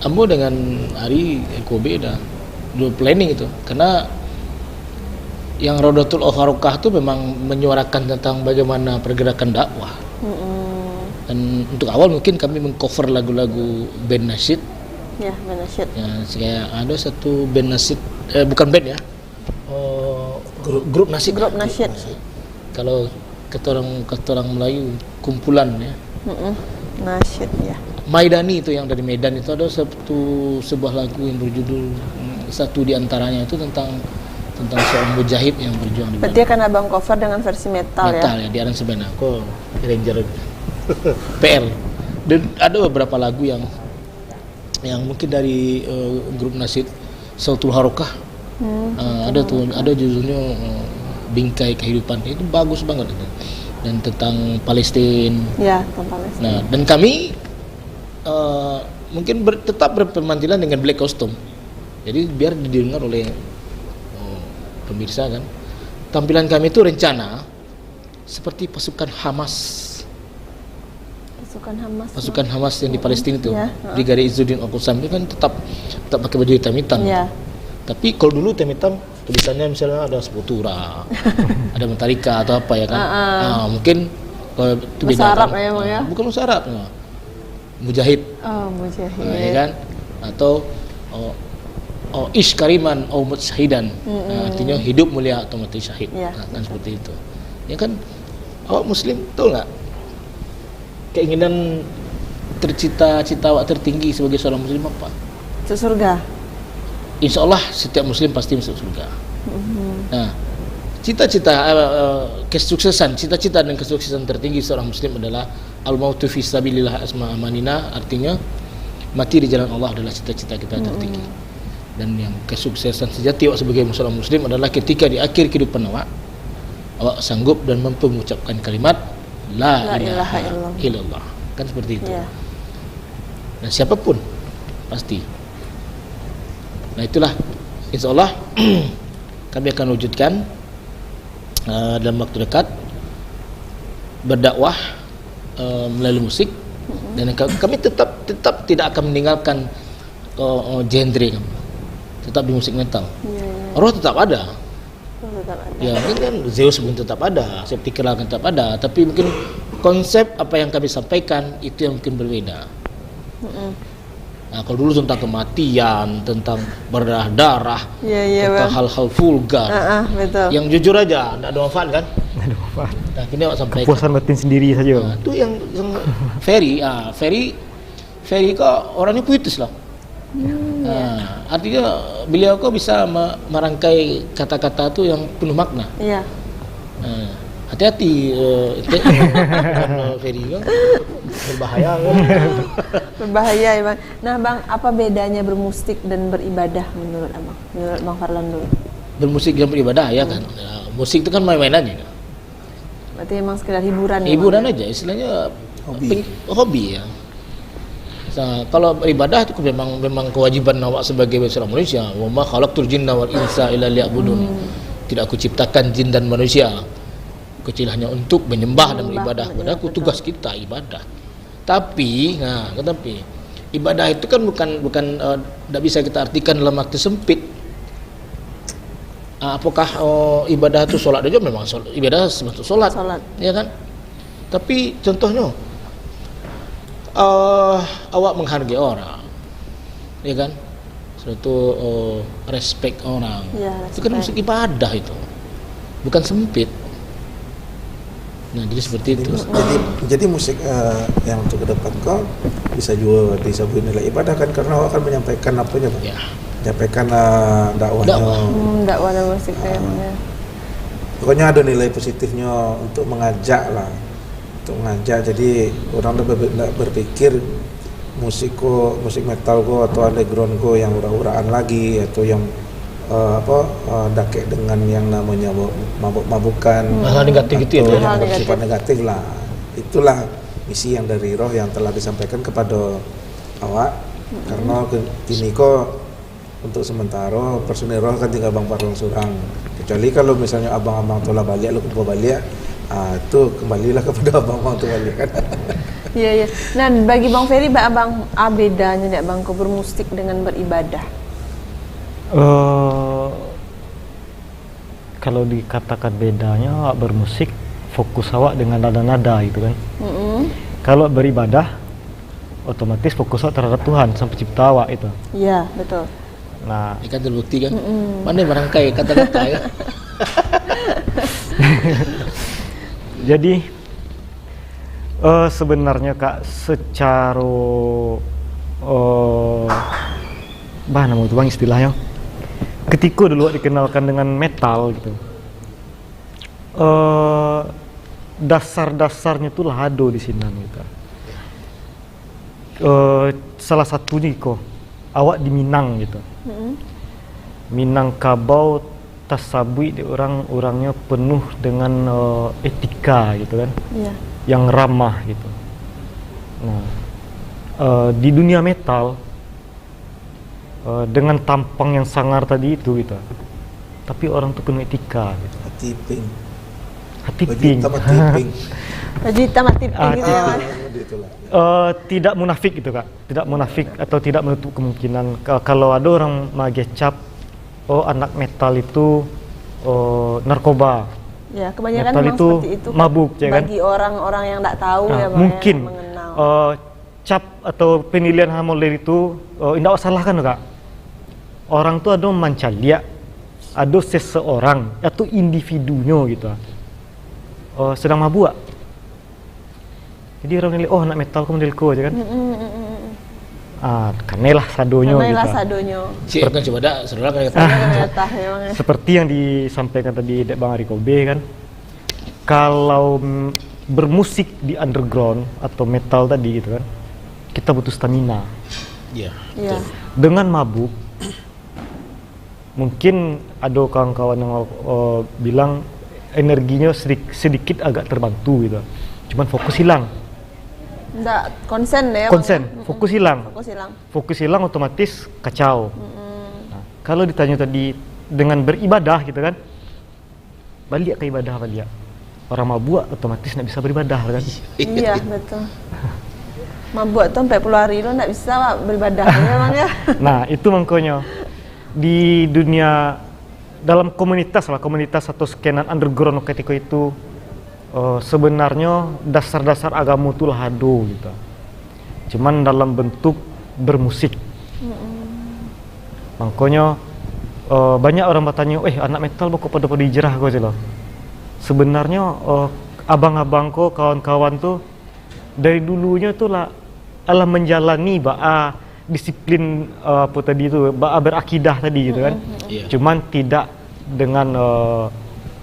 ambo dengan Ari Kobe dah dulu planning itu. Karena yang Raudatul Ukharukah tu memang menyuarakan tentang bagaimana pergerakan dakwah. Mm-mm. Dan untuk awal mungkin kami mengcover lagu-lagu band nasyid. Ya, band nasyid. Ya, kayak ada satu band nasyid, eh, bukan band ya. Oh, grup, grup nasyid. Grup nasyid. Kalau kata orang, kata orang Melayu, kumpulan, ya. Mm-mm. Nasyid, ya. Maidani itu yang dari Medan itu ada satu sebuah lagu yang berjudul, mm, satu di antaranya itu tentang, tentang seorang mujahid yang berjuang di Berarti Medan. Akan Abang cover dengan versi metal, ya? Metal, ya, di aransemen aku, arranger. P R. Dan ada beberapa lagu yang yang mungkin dari, eh, grup nasyid Sautul Harokah. Hmm, ah, Sautul ada tu, Harokah. Ada judulnya, eh, Bingkai Kehidupan. Itu bagus banget itu. Dan tentang Palestin. Ya, tentang Palestin. Nah, dan kami, eh, mungkin ber- tetap berpemantilan dengan Black Custom. Jadi biar didengar oleh, eh, pemirsa kan. Tampilan kami itu rencana seperti pasukan Hamas. Pasukan Hamas, Pasukan Hamas yang di Palestina itu, ya, heeh. Brigade Izzuddin Al-Qassam itu kan tetap, tetap pakai baju hitam-hitam. Ya. Tapi kalau dulu hitam-hitam, tulisannya misalnya ada Sepultura, ada Metallica atau apa ya kan. Heeh. Ah, mungkin kalau itu beda. Bahasa Arab kan? Ya, Bang, ya? Ah, bukan bahasa Arab, nah. Mujahid. Oh, mujahid. Ah, ya kan? Atau, oh, oh, "Ish kariman au mut syahidan." Mm-mm. Ah, artinya hidup mulia atau mati syahid. Ya, betul. Nah, kan seperti itu. Ya kan? Awak muslim, betul nggak? Keinginan tercita-cita awak tertinggi sebagai seorang muslim apa? Masuk surga. Insya Allah, setiap muslim pasti masuk surga. Mhm. Nah, cita-cita, eh, eh, kesuksesan, cita-cita dan kesuksesan tertinggi seorang muslim adalah al-mautu fi sabilillah asma amanina, artinya mati di jalan Allah adalah cita-cita kita tertinggi. Mhm. Dan yang kesuksesan sejati awak sebagai seorang muslim adalah ketika di akhir kehidupan awak, awak sanggup dan mampu mengucapkan kalimat, "La La ilaha ilaha illallah." Illallah. Kan seperti itu. Iya. Dan siapapun, pasti. Nah, itulah, insya Allah, kami akan wujudkan, eh, dalam waktu dekat, berdakwah, eh, melalui musik. Mm-mm. Dan ka- kami tetap, tetap tidak akan meninggalkan, eh, eh, genre kami. Tetap di musik metal. Iya, iya. Roh tetap ada. Roh tetap ada. Ya, mungkin kan Zeus pun tetap ada, Septikra kan tetap ada, tapi mungkin konsep apa yang kami sampaikan itu yang mungkin berbeda. Mm-mm. Nah, kalau dulu tentang kematian, tentang berdarah-darah, iya, iya, tentang Bang. Hal-hal vulgar. Heeh, betul. Yang jujur aja, nggak ada manfaat kan? Nggak ada manfaat. Nah, kini awak sampaikan. Kepuasan batin sendiri saja. Nah, itu yang, yang Ferry, ah, Ferry, Ferry kok orangnya puitis lah. Hmm, ya. Nah, artinya beliau kok bisa me-, merangkai kata-kata tu yang penuh makna. Iya. Nah, hati-hati, eh, ente-, Ferry kan berbahaya kan. Berbahaya, ya, Bang. Nah, Bang, apa bedanya bermusik dan beribadah menurut Abang? Menurut Bang Farlan dulu. Bermusik dan beribadah, ya kan? Hmm. Ya, musik itu kan main-mainan ya. Berarti memang sekedar hiburan ya, Bang? Hiburan aja, istilahnya. Hobi. Peng-, hobi ya. Nah, kalau ibadah itu memang, memang kewajiban awak sebagai seorang manusia. "Wa ma khalaqtul jinna wal insa illa liya'budun." Hmm. "Tidak Aku ciptakan jin dan manusia kecuali hanya untuk menyembah dan beribadah kepada Aku." Tugas kita ibadah. Tapi, nah, tetapi ibadah itu kan bukan, bukan, eh, tidak bisa kita artikan dalam arti sempit. Ah, apakah, oh, ibadah itu sholat aja? Memang shol-, ibadah sebentuk sholat, sholat, ya kan? Tapi contohnya, eh, awak menghargai orang, ya kan? Sudah tu, eh, respect orang. Ya, itu kan respect. Musik ibadah itu. Bukan sempit. Nah, jadi seperti itu. Jadi, jadi, jadi musik, eh, yang untuk ke depan ko bisa juga disebut nilai ibadah kan, karena awak akan menyampaikan apa aja, Bang? Ya. Menyampaikan, eh, dakwahnya. Dakwah. Hmm, dakwah dan musik. Ah. Pokoknya ada nilai positifnya untuk mengajak lah. Untuk mengajak, jadi orang tu ber-, ndak berpikir musik ko, musik metal ko atau underground ko yang urak-urakan lagi atau yang, eh, apa, eh, dakek dengan yang namanya mabuk-mabukan. Hmm. Hal-hal negatif gitu ya, atau Bang? Hal-hal yang negatif. Bersifat negatif lah. Itulah misi yang dari roh yang telah disampaikan kepada awak. Hmm. Karena ke-, kini ko untuk sementara, personil roh kan tinggal Bang Parlon surang. Kecuali kalau misalnya abang-abang tu lah baliak, lah kumpul baliak, ah, tu kembalilah kepada abang-abang tu baliak kan. Iya, iya. Nah, bagi Bang Ferry, ba-, Bang, a bedanya ndak, Bang, ko bermusik dengan beribadah? Eh, kalau dikatakan bedanya, awak bermusik, fokus awak dengan nada-nada gitu kan. Mm-mm. Kalau beribadah, otomatis fokus awak terhadap Tuhan, Sang Pencipta awak itu. Iya, betul. Nah. Ini kan terbukti kan? Mm-mm. Mana barangkai kata-kata ya? Jadi, eh, sebenarnya, Kak, secaro, eh, bah, namo tu, Bang, istilahnyo? Ketiko dulu awak dikenalkan dengan metal gitu, eh, dasar-dasarnyo tu lah ado di sinan gitu. Eh, salah satunyo iko, awak di Minang gitu. Mm-mm. Minangkabau tasabuik dek urang, urangnyo penuh dengan, eh, etika gitu kan. Iya. Yang ramah gitu. Nah, eh, di dunia metal, eh, dengan tampang yang sangar tadi itu gitu. Tapi orang tu penuh etika gitu. Hati pink. Hati pink. Baju hitam hati pink. Baju hitam hati pink. Ah, gitu ya, Bang? Itulah. Eh, tidak munafik gitu, Kak. Tidak munafik atau tidak menutup kemungkinan. Ka-, kalau ada orang magecap, "Oh, anak metal itu, oh, narkoba." Ya, kebanyakan metal memang itu seperti itu, Kak, mabuk, ya kan? Bagi orang-orang yang ndak tahu, nah, ya, Bang, ya, mungkin, mengenal. Eh, cap atau penilaian hal model itu, eh, indak awak salahkan tu, Kak. Orang tu ado mancaliak, ado seseorang atau individunyo gitu, eh, sedang mabuk. Jadi orang nilai, "Oh, anak metal ko model ko," aja kan. Mm, mm, mm, mm, mm. Ah, kanailah sadonyo gitu. Kanailah sadonyo. Cik, bukan cuma dak, saudara kan kata. Saudara kan kata, ya, Bang, ya. Seperti yang disampaikan tadi dek Bang Ari Kobe kan. Kalau, mm, bermusik di underground atau metal tadi gitu kan, kita butuh stamina. Iya, iya, betul. Dengan mabuk, mungkin ado kawan-kawan yang, eh, bilang energinya sedik-, sedikit agak terbantu gitu. Cuman fokus hilang. Ndak konsen ya, Bang? Konsen, mm-mm, fokus hilang. Fokus hilang. Fokus hilang, otomatis kacau. Mm-mm. Nah, kalau ditanyo tadi dengan beribadah gitu kan, baliak ka ibadah baliak. Orang mabuak otomatis ndak bisa beribadah, kan? Iya, betul. Mabuak tu ampek puluah hari tu ndak bisa, Pak, beribadah, ya, Bang, ya? Nah, itu mangkonyo. Di dunia, dalam komunitas lah, komunitas atau skenan underground ketika itu, eh, sebenarnyo dasar-dasar agamo tu lah ado, gitu. Cuman dalam bentuk bermusik. Mm-mm. Mangkonyo, eh, banyak orang batanyo, "Eh, anak metal baa kok pado-pado hijrah ko," ceh lo. Sebenarnyo, eh, abang-abang ko, kawan-kawan tu, dari dulunyo tu lah, alah manjalani baa disiplin, eh, apo tadi tu, baa berakidah tadi gitu kan. Mm-mm. Iya. Cuman tidak dengan, eh,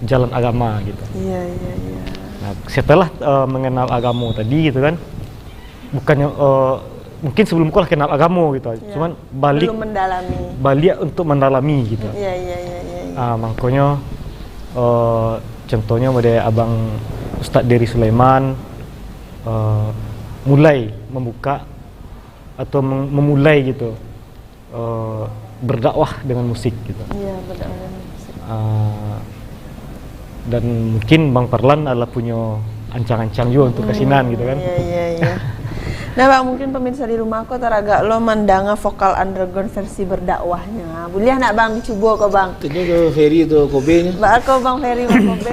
jalan agama gitu. Iya, iya, iya. Nah, setelah, eh, mengenal agamo tadi gitu kan, bukannya, eh, mungkin sebelum ko lah kenal agamo gitu, iya, cuman balik, belum mendalami, baliak untuk mendalami gitu. Iya, iya, iya, iya, iya. Ah, mangkonyo, eh, contohnyo model abang Ustadz Dery Sulaiman, eh, mulai membuka atau mem-, memulai gitu, eh, berdakwah dengan musik gitu. Iya, berdakwah dengan musik. Eh, dan mungkin Bang Farlan adalah punya ancang-ancang juga untuk ka sinan gitu kan. Iya, iya, iya. Nah, Bang, mungkin pemirsa di rumah ko taragak lo mandanga vokal underground versi berdakwahnyo. Buliah nak, Bang, dicubo ko, Bang? Tanyo ka Ferry atau Kobe nyo. Ba ko Bang Ferry, Bang Kobe.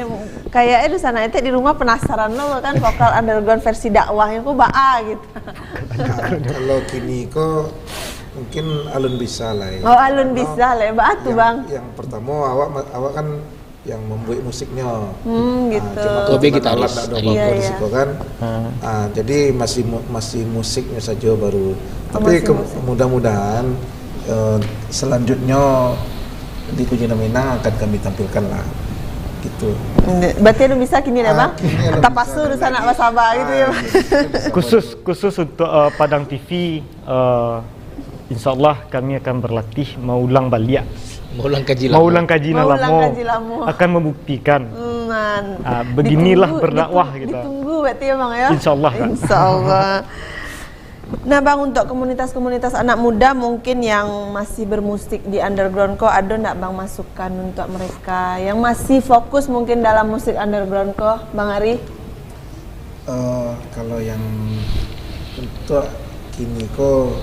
Kayaknya di sana ente di rumah penasaran lo kan vokal underground versi dakwahnyo ko baa gitu. Nah, kalau kini ko mungkin alun bisa lah ya. Oh, alun bisa lah ya. Baa tu, Bang? Yang pertama awak ma-, awak kan yang membuat musiknya. Hmm, gitu. Cuma Kobe kita gitaris alat tak ada tadi. Iya, apa-apa di siko kan. Ah, jadi masih mu-, masih musiknya saja baru. Tapi mudah-mudahan, eh, selanjutnya di Kunci Minang akan kami tampilkan lah. Gitu. Berarti alun bisa kini lah, Bang? Tapasu di sana basaba gitu ya, Bang? Khusus, khusus untuk, eh, Padang T V, eh, insya Allah kami akan berlatih maulang baliak. Maulang kaji lamo. Maulang kaji nan lamo. Akan membuktikan. Hmm, beginilah berdakwah kita. Ditunggu berarti ya, Bang, ya? Insya Allah, Kak. Insya Allah. Nah, Bang, untuk komunitas-komunitas anak muda mungkin yang masih bermusik di underground ko, ado ndak, Bang, masukan untuk mereka yang masih fokus mungkin dalam musik underground ko, Bang Ari? Eh, kalau yang untuk kini ko,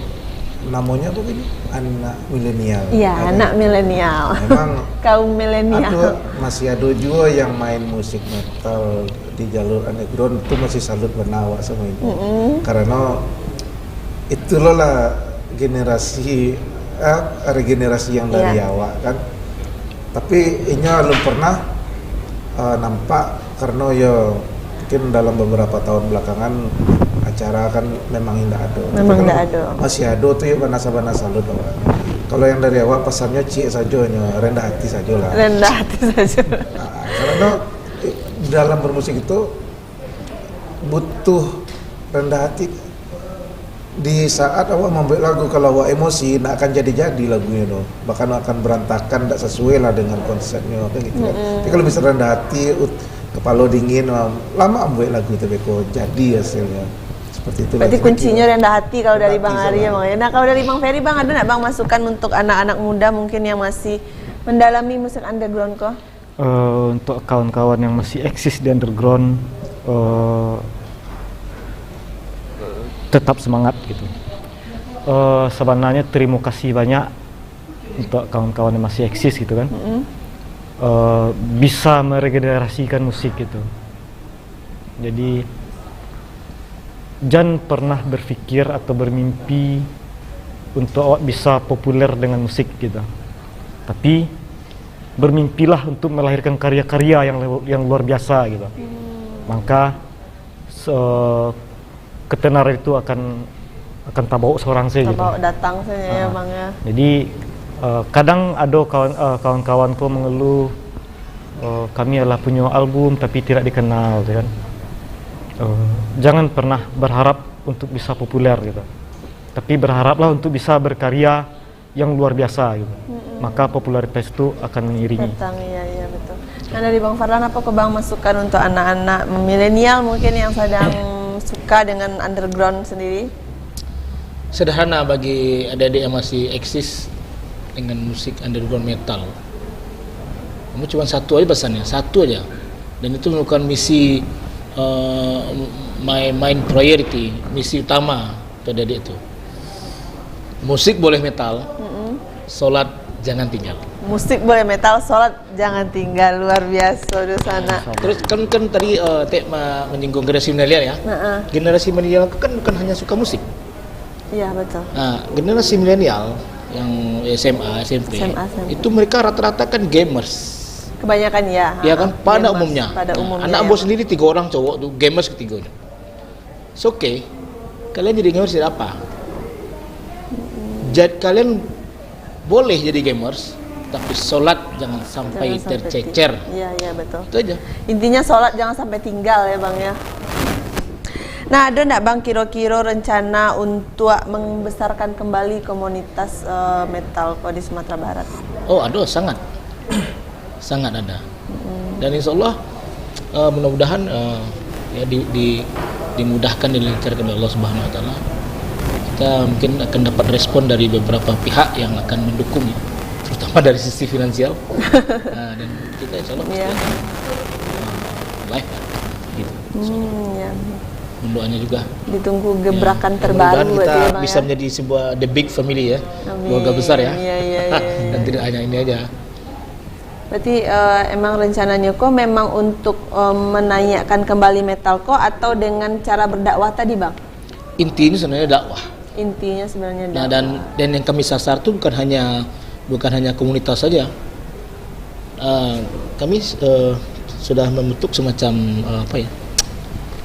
namonyo apa tadi? Anak milenial. Iya, anak milenial. Memang kaum milenial. Masih ado juo yang main musik metal di jalur underground tu, masih salut bana awak samo itu. Karena itulah lah generasi, eh, regenerasi yang dari awak kan. Tapi inyo alun pernah, eh, nampak karena yo mungkin dalam beberapa tahun belakangan acara kan memang indak ado. Tapi kalau masih ado tu yo banasa-banasa salut awak. Kalau yang dari awak pasannyo ciek sajo nyo, rendah hati sajo lah. Rendah hati sajo. Ah, karena, eh, dalam bermusik itu butuh rendah hati. Di saat awak mambuek lagu, kalau awak emosi, ndak akan jadi-jadi lagunyo tu. Bahkan akan berantakan, ndak sesuai lah dengan konsepnyo, kan gitu kan. Tapi kalau bisa rendah hati, ut-, kepala dingin, ah, lamak mambuek lagu tu beko jadi hasilnyo. Seperti itulah. Berarti kuncinyo rendah hati kalau dari Bang Ari, Bang, ya. Nah, kalau dari Bang Ferry, Bang, ada ndak, Bang, masukan untuk anak-anak muda mungkin yang masih mendalami musik underground ko? Eh, untuk kawan-kawan yang masih eksis di underground, eh, tetap semangat gitu. Eh, sebenarnya terima kasih banyak untuk kawan-kawan yang masih eksis gitu kan. Eh, bisa meregenerasikan musik gitu. Jadi, jan pernah berpikir atau bermimpi untuk awak bisa populer dengan musik gitu. Tapi, bermimpilah untuk melahirkan karya-karya yang le-, yang luar biasa gitu. Maka, se-, ketenaran itu akan, akan tabawa seorang saja gitu. Tabawa datang saja ya, Bang, ya. Jadi, eh, kadang ada kawan, eh, kawan-kawan ko mengeluh, eh, kami adalah punya album tapi tidak dikenal, gitu kan. Eh, jangan pernah berharap untuk bisa populer gitu. Tapi berharaplah untuk bisa berkarya yang luar biasa gitu. Maka popularitas itu akan mengiringi. Datang, iya, iya, betul. Nah, dari Bang Farlan, apa ko, Bang, masukan untuk anak-anak milenial mungkin yang sedang suka dengan underground sendiri? Sederhana bagi adik-adik yang masih eksis dengan musik underground metal. Kamu cuma satu aja pesannya, satu aja. Dan itu merupakan misi, eh, my main priority, misi utama untuk adik-adik itu. Musik boleh metal, sholat jangan tinggal. Musik boleh metal, sholat jangan tinggal. Luar biasa di sana. Terus kan, kan tadi, eh, Tek ma-, menyinggung generasi milenial ya. Generasi milenial itu kan bukan hanya suka musik. Iya, betul. Nah, generasi milenial yang S M A, S M P, S M A, S M P, itu mereka rata-rata kan gamers. Kebanyakan ya. Ya kan, pada umumnya. Pada umumnya. Anak bos sendiri tiga orang cowok tuh gamers ketiganya. It's okay. Kalian jadi gamers tidak apa. Jad-, kalian boleh jadi gamers, tapi sholat jangan sampai tercecer. Iya, iya, betul. Itu aja. Intinya sholat jangan sampai tinggal ya, Bang, ya. Nah, ada ndak, Bang, kiro-kiro rencana untuk membesarkan kembali komunitas, eh, metal ko di Sumatera Barat? Oh, ada, sangat. Sangat ada. Dan insya Allah, Eh, mudah-mudahan, eh, ya, di, di, dimudahkan, dilancarkan oleh Allah Subhanahu Wa Taala. Kita mungkin akan dapat respon dari beberapa pihak yang akan mendukung, ya, terutama dari sisi finansial. Eh, dan kita insya Allah pasti, iya, akan, eh, live lah, gitu. Hmm, ya. Mendoanya juga. Ditunggu gebrakan, ya, terbaru, mudah-mudahan kita, berarti ya, Bang, bisa, ya, menjadi sebuah the big family, ya. Amin. Keluarga besar, ya. Iya, iya, iya, iya. Dan tidak hanya ini aja. Berarti, eh, emang rencananya ko memang untuk, eh, menaikkan kembali metal ko atau dengan cara berdakwah tadi, Bang? Intinya sebenarnya dakwah. Intinya sebenarnya dakwah. Nah, dan, dan yang kami sasar tu bukan hanya, bukan hanya komunitas saja. Eh, kami, eh, sudah membentuk semacam, eh, apa ya?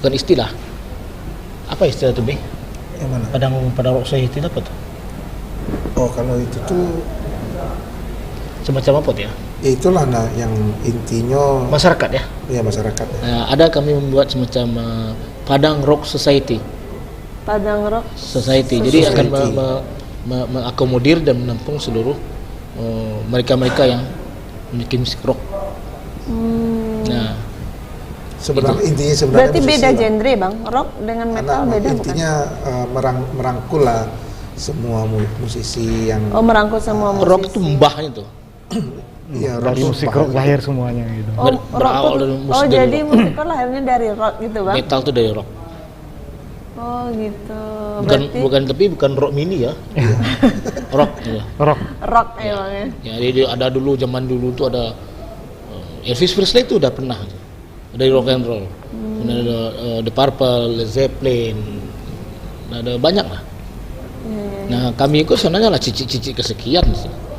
Bukan istilah. Apa istilah tu, Beh? Yang mana? Padang, Padang Rock Society itu apa tu? Oh, kalau itu tu semacam apa tu ya? Ya, itulah, nah, yang intinya masyarakat ya? Ya, masyarakat. Nah, ada kami membuat semacam, eh, Padang Rock Society. Padang Rock Society. Jadi akan me-, Society. me-, me-, mengakomodir dan menampung seluruh, eh, mereka-mereka yang memiliki musik rock. Hmm. Nah, sebenarnya, itu intinya sebenarnya berarti beda genre, Bang? Rock dengan metal beda, bukan? Intinya, eh, merang-, merangkul lah semua mu-, musisi yang... Oh, merangkul semua musisi. Rock itu mbahnya tuh. Iya, dari rock itu musik rock lahir semuanya gitu. Oh, ber-, rock berawal tuh, dari musik, oh, dari jadi rock. Musik rock lahirnya dari rock gitu, Bang? Metal tuh dari rock. Oh, gitu. Bukan, berarti bukan, tapi bukan rock mini ya. Iya. Rock, gitu. Rock. Rock, ya, Bang, ya. Ya, jadi ada dulu, zaman dulu tuh ada, eh, Elvis Presley tuh udah pernah tuh. Dari rock and roll. Hmm. Kemudian ada, eh, The Purple, Led Zeppelin. Ada banyak lah. Ya, ya, ya. Nah, kami itu sebenarnya lah cicik-cicik kesekian sih.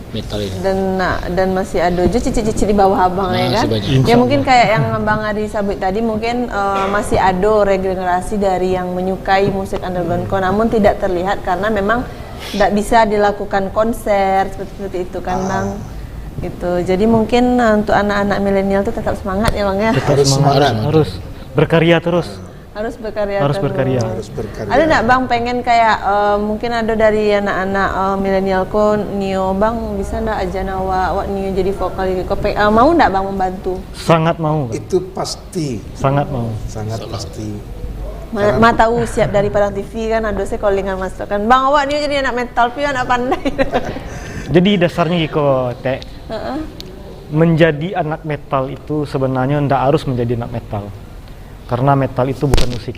Metal ini. Dan, nah, dan masih ada juga cicik-cicik di bawah abang, ya kan? Masih banyak. Ya, mungkin kayak yang Bang Ari sabut tadi, mungkin, eh, masih ada regenerasi dari yang menyukai musik underground ko, namun tidak terlihat karena memang ndak bisa dilakukan konser seperti, seperti itu kan, Bang? Gitu. Jadi mungkin, eh, untuk anak-anak milenial tuh tetap semangat ya, Bang, ya? Tetap semangat, harus berkarya terus. Harus berkarya terus. Harus berkarya. Harus berkarya. Ada ndak, Bang, pengen kayak, eh, mungkin ada dari anak-anak, eh, milenial ko, nio, Bang, bisa ndak aja awak, awak nio jadi vokal gitu? Ko pe-, eh, mau ndak, Bang, membantu? Sangat mau. Itu pasti. Sangat mau. Sangat pasti. Ma-, ma tahu siap dari Padang T V kan, ada saya callingan masuk kan. Bang, awak ni jadi anak metal, pian nak pandai. Jadi dasarnya iko, Tek. Heeh. Menjadi anak metal itu sebenarnya ndak harus menjadi anak metal. Karena metal itu bukan musik.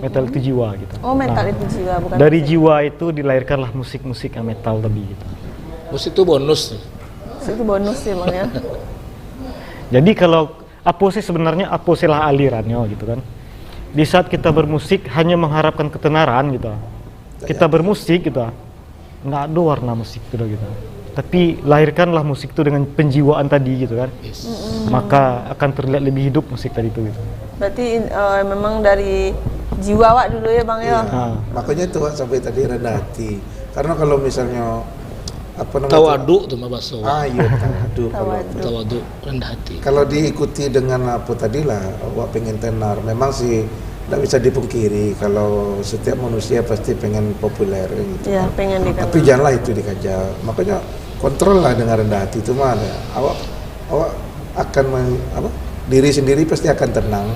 Metal itu jiwa gitu. Oh, metal itu jiwa, bukan musik. Nah, dari jiwa itu dilahirkanlah musik-musik yang metal tadi gitu. Musik itu bonus. Musik itu bonus ya, Bang, ya. Jadi kalau apo sih sebenarnya, apo sih lah alirannyo gitu kan. Di saat kita bermusik hanya mengharapkan ketenaran gitu. Kita bermusik gitu. Nggak ada warna musik itu dah gitu. Tapi lahirkanlah musik itu dengan penjiwaan tadi gitu kan. Yes. Mm-mm. Maka akan terlihat lebih hidup musik tadi itu gitu. Berarti, eh, memang dari jiwa awak dulu ya, Bang, ya? Iya. Ha. Makanya itu, Wak, sampai tadi rendah hati. Karena kalau misalnya, apa namanya itu? Tawaduk tu mah bahasa awak. Ah, iya, tawaduk. Kalau tawaduk, rendah hati. Kalau diikuti dengan apa tadi lah, awak pengen tenar. Memang sih, ndak bisa dipungkiri kalau setiap manusia pasti pengen populer gitu kan. Iya, pengen dikenal. Tapi janganlah itu dikejar. Makanya kontrol lah dengan rendah hati itu mah. Awak, awak akan men-, apa, diri sendiri pasti akan tenang.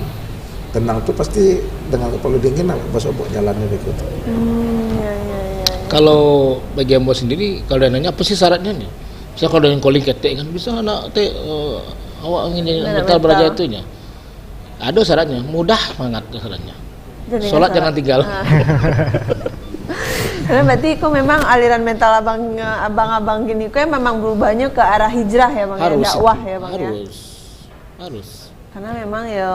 Tenang tu pasti dengan kepala dingin lah, basobok jalannya berikut. Hmm, ya, ya, ya, ya. Kalau bagi ambo sendiri, kalau dia nanya, "Apa sih syaratnya nih?" Misal kalau dengan calling ketek kan, "Bisa nak, Tek, eh, awak ingin jadi anak metal beraja itu nya?" Ada syaratnya, mudah banget syaratnya. Jadi solat jangan tinggal. Ah. Karena berarti kok memang aliran mental abang, abang-abang gini kok memang berubahnya ke arah hijrah ya, Bang, ya? Harus. Dakwah ya, Bang, ya? Harus. Harus. Karena memang ya,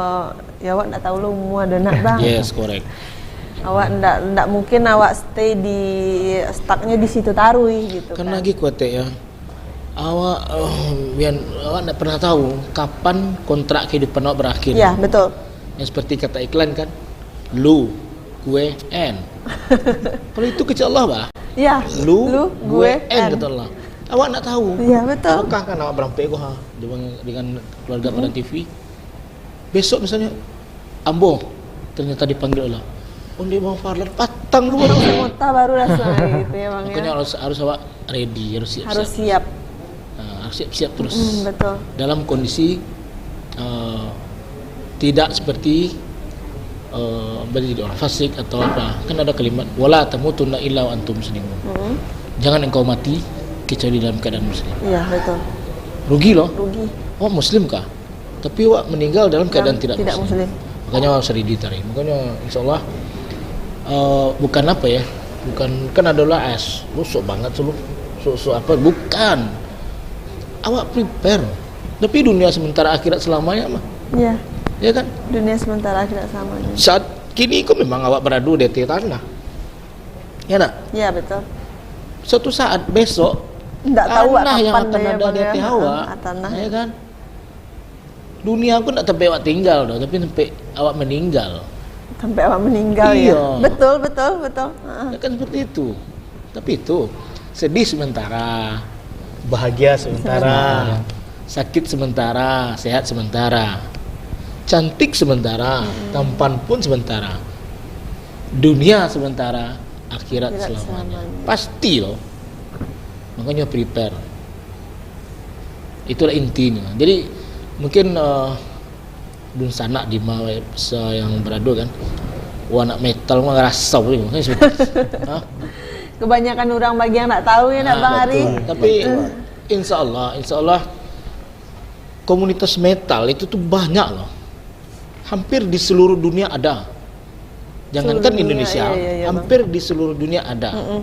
ya awak ndak tahu lo umur ada nak, Bang. Yes, correct. Awak ndak, ndak mungkin awak stay di, stucknya di situ taruh gitu kan. Kan lagi kuat ya. Awak, eh, Bian, awak ndak pernah tahu kapan kontrak kehidupan awak berakhir. Ya, betul. Yang seperti kata iklan kan, lu, gue, and. Kalau itu kecil Allah, bah. Ya, lu, lu, gue, gue, and, and, kata Allah. Awak ndak tahu. Ya, betul. Apakah kan awak berampek ko, ha, dengan, dengan keluarga Padang T V? Besok misalnya, ambo ternyata dipanggil Allah. Onde Bang Farlan, patang dulu. Kota baru rasa gitu ya, Bang, ya. Makanya harus, harus awak ready, harus siap-siap. Harus siap. Nah, harus siap-siap terus. Mm, betul. Dalam kondisi eh, tidak seperti, eh, menjadi orang fasik atau apa. Kan ada kalimat, "Wala tamutunna illa wa antum muslimun." Hmm. Jangan engkau mati kecuali dalam keadaan muslim. Iya, betul. Rugi loh. Rugi. Oh, muslim kah? Tapi awak meninggal dalam keadaan tidak, tidak muslim. Muslim. Makanya harus ready tadi. Makanya insya Allah, eh, bukan apa ya, bukan, kan adalah es, lu sok banget tu lu, sok, sok apa, bukan. Awak prepare. Tapi dunia sementara akhirat selamanya mah. Iya. Ya kan? Dunia sementara akhirat selamanya. Saat kini ko memang awak beradu di atas tanah. Ya nak? Iya, betul. Suatu saat besok, ndak tahu tanah yang kapan akan dia ada di atas awak. Ah, tanah. Ya kan? Dunia ko ndak sampai awak tinggal doh, tapi sampai awak meninggal. Sampai awak meninggal, ya? Iya. Betul, betul, betul. Heeh. Ya kan seperti itu. Tapi itu, sedih sementara, bahagia sementara, sementara, sakit sementara, sehat sementara, cantik sementara, hmm, tampan pun sementara, dunia sementara, akhirat, akhirat selamanya, selamanya. Pasti loh. Makanya prepare. Itulah intinya. Jadi, mungkin, eh, dunsanak Dima, eh, sa-, yang beradu kan. Wah, anak metal mah rasau ni. Hah? Kebanyakan orang bagi yang nak tahu ya, nak, ah, Bang Ari. Betul. Tapi, betul, insya Allah, insya Allah komunitas metal itu tuh banyak loh. Hampir di seluruh dunia ada. Jangankan seluruh dunia, Indonesia, iya, iya, iya, Bang, hampir di seluruh dunia ada. Mm-mm.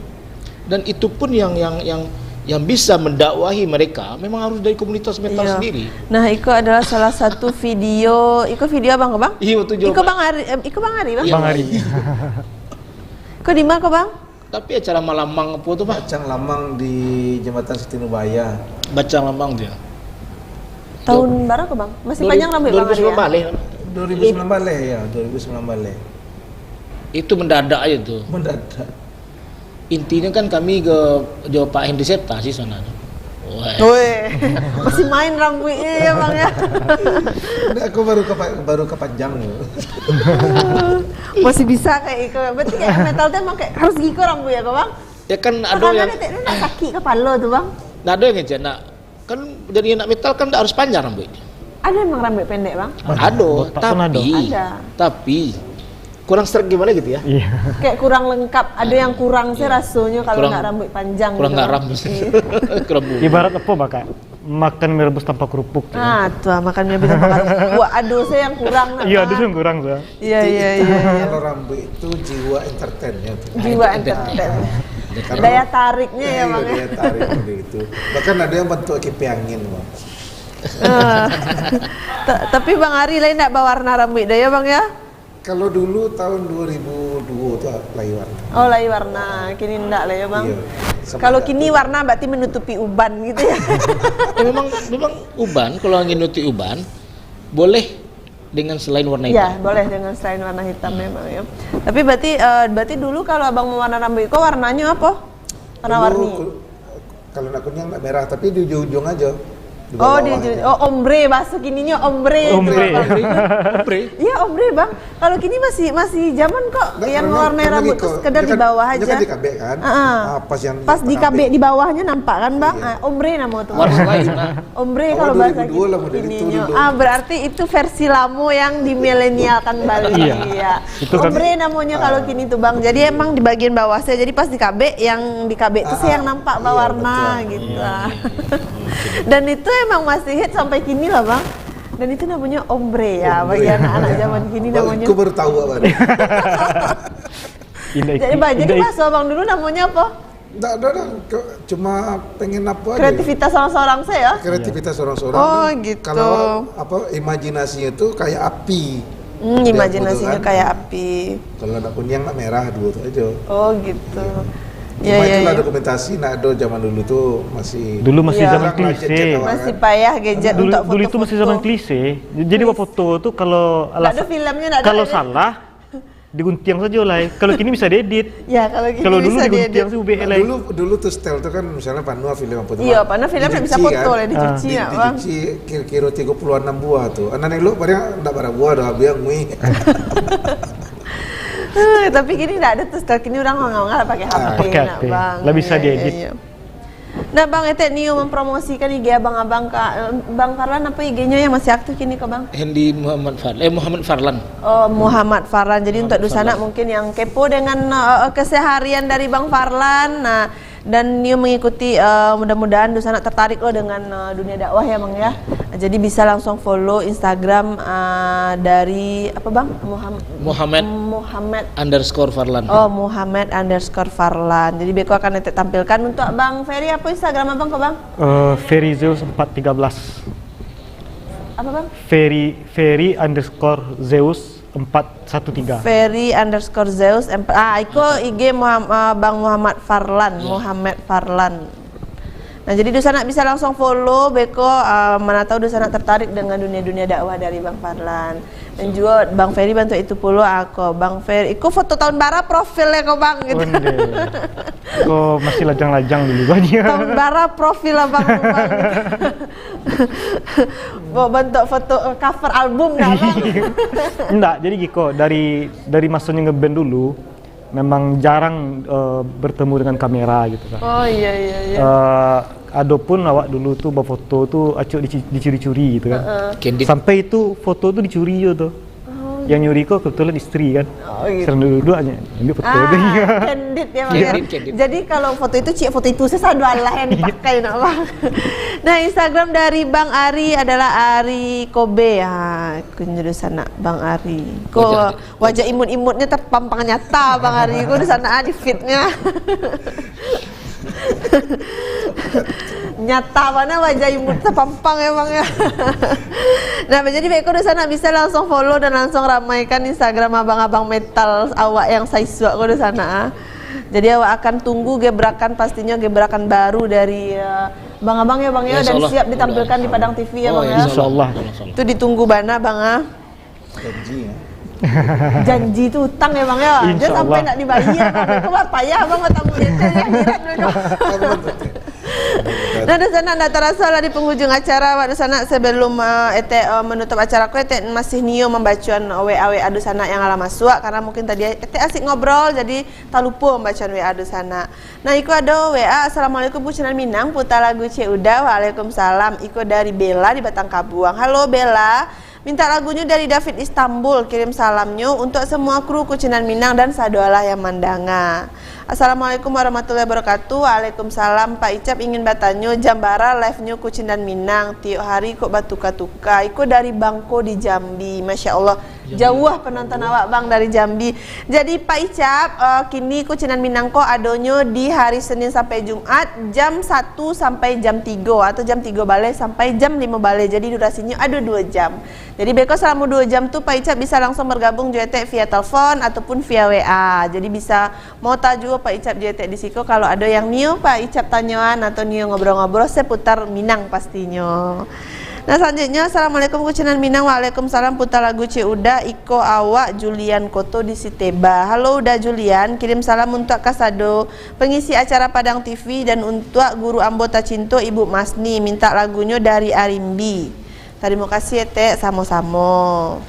Dan itu pun yang, yang, yang, yang bisa mendakwahi mereka memang harus dari komunitas metal, iya, sendiri. Nah, iko adalah salah satu video. Iko video Abang ko, Bang? Iya, betul. Iko Bang Ari, eh, iko Bang Ari, Bang? Iya, Bang Ari. Ko di ma ko, Bang? Tapi acara malamang apo tu, Bang? Bacang Lamang di Jambatan Siti Nubaya. Bacang Lamang tu ya? Tahun bara ko, Bang? Masih panjang rambuik Bang Ari, ya? Dua ribu sembilan belas. Dua ribu sembilan belas, ya, dua ribu sembilan belas. Itu mendadak aja tu. Mendadak. Intinya kan kami ke, jo Pak Henry Septa sih sana tu. Weh. Weh, masih main rambuiknya ya, Bang, ya? Ndak, aku baru kapa-, baru kapanjang tu. Masih bisa kayak iko. Berarti kayak metal tu emang kayak harus giko rambuik ya, kok, Bang? Ya kan, ado yang, tek tu nak sakit kepala tu, Bang. Ndak ado yang ngecek, nak. Kan jadi anak metal kan ndak harus panjang rambuik. Ada emang rambuik pendek, Bang? Ado, botak pun ado. Tapi, ada, tapi kurang serak gimana gitu ya? Iya. Kayak kurang lengkap, ada yang kurang sih, iya, rasanya kalau kurang, nggak rambuik panjang kurang gitu, Bang. Garam. Iya. Kurang bumbu. Ibarat apa, Bang, Kak? Makan mie rebus tanpa kerupuk, ya. Ah, tuh, makan mie rebus tanpa kerupuk. Wah, aduh, saya yang kurang, nak, iya, Bang. Aduh, saya yang kurang, saya. Iya, itu, iya, itu iya, iya. Kalau rambuik itu jiwa entertainnya tuh. Jiwa entertain. Entertain. Karena daya tariknya ya, iya, Bang, ya. Daya tarik gitu. Bahkan ada yang bentuk kipas angin, Bang. Ah. Ta-, tapi Bang Ari lain ndak bawarna rambuik dah ya, Bang, ya? Kalau dulu tahun dua ribu dua tu lai warna. Oh, lai warna. Kini ndak lah ya, Bang? Iya. Kalau kini warna berarti menutupi uban gitu ya. Ya, memang, memang uban, kalau angin nutup uban, boleh dengan selain warna hitam. Ya, boleh dengan selain warna hitam memang ya. Tapi berarti, eh, berarti dulu kalau Abang mewarna rambuik ko warnanya apa? Warna-warni. Dulu ku-, kalau nak kuning, nak merah, tapi di ujung-ujung aja. Di bawah-bawah aja. Oh, di ujung. Oh, ombre, bahasa kininyo ombre. Ombre. Ombre. Iya, ombre, Bang. Kalau kini masih, masih zaman kok yang mewarnai rambut tu sekedar di bawah aja. Nggak, karena, karena giko, dia kan, dia kan dikabek kan. Heeh. Ah, pas yang tengah kabek di bawahnya nampak kan, Bang? Iya. Ah, ombre namo tu. Warna lain lah. Ombre kalau bahasa kininyo. Awal dua ribu dua lah model itu dulu. Ah, berarti itu versi lamo yang dimilenialkan balik. Iya. Iya. Itu kan. Ombre namonyo kalau kini tu, Bang. Jadi emang di bagian bawah saja. Jadi pas dikabek, yang dikabek tu sih yang nampak bawarna gitu. Ah, ah. Iya, betul. Iya, iya, iya. Oke. Dan itu emang masih hit sampai kini lah, Bang. Dan itu namonyo ombre ya, bagi anak-anak zaman kini namonyo. Ombre. Baru, aku baru tahu apa ni. Jadi, Bang, jadi bahasa Abang dulu namonyo apa? Ndak ada dah, ke-, cuma pengen apa aja. Kreativitas sorang-sorang saja? Kreativitas sorang-sorang. Oh, gitu. Kalau, apa, imajinasinya tuh kayak api. Hmm, imajinasinya kayak api. Kalau nak kuning, nak merah, dua tu aja. Oh, gitu. Iya. Cuma itulah dokumentasi, nak ada zaman dulu tuh masih kurang lah gadget. Dulu masih zaman klise. Masih payah gadget untuk foto-foto. Dulu, dulu itu masih zaman klise. Jadi, buat foto tuh kalau salah, diguntiang sajo lai. Kalau kini bisa diedit. Ya, kalau kini bisa diedit. Kalau dulu diguntiang sajo ubek lai. Nah, dulu, dulu tuh style tuh kan misalnya Panua film apa tuh, Bang? Iya, Panua film bisa foto lah, dicuci, Bang. Dicuci kira-kira tiga puluh enam buah tuh. Anak elok padahal ndak bara buah dah, biang mui. Eh, tapi kini ndak ada tuh style. Kini orang nganga-nganga pakai H P, pakai H P nak, Bang. Lah bisa diedit. Iya, iya. Nah, Bang, etek nio mempromosikan I G abang-abang ka, eh, Bang Farlan, apa I G-nyo yang masih aktif kini ko, Bang? Hendy Muhammad Farlan. Eh, Muhammad Farlan. Oh, Muhammad Farlan. Jadi, Muhammad untuk dunsanak Farlan. Mungkin yang kepo dengan, eh, keseharian dari Bang Farlan, nah, dan nio mengikuti, eh, mudah-mudahan dunsanak tertarik lo dengan, eh, dunia dakwah ya, Bang, ya. Jadi, bisa langsung follow Instagram, eh, dari, apa, Bang? Muham-, Muhammad Muhammad underscore Farlan. Oh, Muhammad underscore Farlan. Jadi, beko akan etek tampilkan. Untuk Bang Ferry, apa Instagram abang ko, Bang? Eh, Ferry Zeus empat tiga belas. Apa, Bang? Ferry, Ferry underscore Zeus empat satu tiga. Ferry underscore Zeus empat. Ah, iko I G Muham-, ah, Bang Muhammad Farlan, Ya. Muhammad Farlan. Nah, jadi dunsanak bisa langsung follow beko, ah, mana tahu dunsanak tertarik dengan dunia-dunia dakwah dari Bang Farlan. Dan juga Bang Ferry bantu itu pulo, ah, ko Bang Ferry. Iko foto tahun bara profilnya ko, Bang, gitu. Onde. Ko masih lajang-lajang dulu aja. Tahun bara profil abang tu, Bang, gitu. Bawa bentuk foto, eh, cover album dah, Bang. Enggak, jadi giko, dari, dari masanya ngeband dulu, memang jarang, eh, bertemu dengan kamera gitu kan. Oh, iya, iya, iya. Eh, adopun awak dulu tu bafoto tu acok dici-, dicuri-curi gitu kan. Heeh. Candid. Sampai itu foto tu dicuri je tu. Oh. Yang nyuri ko kebetulan isteri kan. Oh, gitu. Sedang duduk-duduk aja ambil foto Ah, dia. Candid ya, Bang, ya. Candid, candid. Jadi kalau foto itu, cik, foto itu sesadualah yang dipakai nak, Bang. Nah, Instagram dari Bang Ari adalah Ari Kobe. Ah, kunjuru sanak Bang Ari. Ko Wajah. Wajah imut-imutnya terpampang nyata, Bang Ari. Ko di sana, ah, di feednya. Nyata mana wajah imut terpampang emang ya. Nah, jadi baik ko di sana bisa langsung follow dan langsung ramaikan Instagram abang-abang metal awak yang saisuak ko di sana, ah. Jadi awak akan tunggu gebrakan, pastinya gebrakan baru dari, eh, abang-abang ya, Bang, ya, Ya, dan insyaallah. siap ditampilkan di Padang T V ya, Oh, Bang, ya, ya. Insyaallah. Insyaallah. Itu ditunggu bana, Bang, ah. Janji, ya. Janji tu utang ya, Bang, ya. Jangan Insya sampai Allah. nak dibayar, Bang. Kau payah, Bang, tamu kita ya, akhirat dulu. Nah, di sana ndak terasa lah di penghujung acara, awak di sana sebelum, eh, etek, eh, menutup acara ko, etek masih nio membacuan W A W A di sana yang alah masuk, karena mungkin tadi etek asik ngobrol, jadi talupo membacuan W A di sana. Nah, iko ado W A, "Assalamualaikum, Kucinan Minang, puta lagu Cik Uda." Waalaikumsalam. Iko dari Bella di Batang Kabuang. Halo, Bella. Minta lagunyo dari David Istanbul, kirim salamnyo untuk semua kru Kucinan Minang dan sadoalah yang mandanga. Assalamualaikum warahmatullahi wabarakatuh. Waalaikumsalam. Pak Icap ingin batanyo, jam bara live-nyo Kucinan Minang? Tiok hari kok batuka-tuka. Iko dari Bangko di Jambi. Masya Allah. Jambi. Jauah penonton awak, Bang, dari Jambi. Jadi, Pak Icap, eh, kini Kucinan Minang ko adonyo di hari Senin sampai Jumat, jam satu sampai jam tigo, atau jam tigo baleh sampai jam limo baleh. Jadi, durasinyo ado duo jam. Jadi, beko salamo duo jam tu, Pak Icap bisa langsung bergabung jo etek via telepon ataupun via W A. Jadi, bisa mau tajuo Pak Icap jo etek di siko, kalau ado yang nio Pak Icap tanyoan atau nio ngobrol-ngobrol seputar Minang pastinyo. Nah, selanjutnya, "Assalamualaikum, Kucinan Minang." "Waalaikumsalam, puta lagu Cik Uda." Iko awak, Julian Koto di Siteba. "Halo, Uda Julian, kirim salam untuk kasado pengisi acara Padang T V dan untuk guru ambo tacinto, Ibu Masni, minta lagunyo dari Arimbi." Tarimo kasih, etek, samo-samo.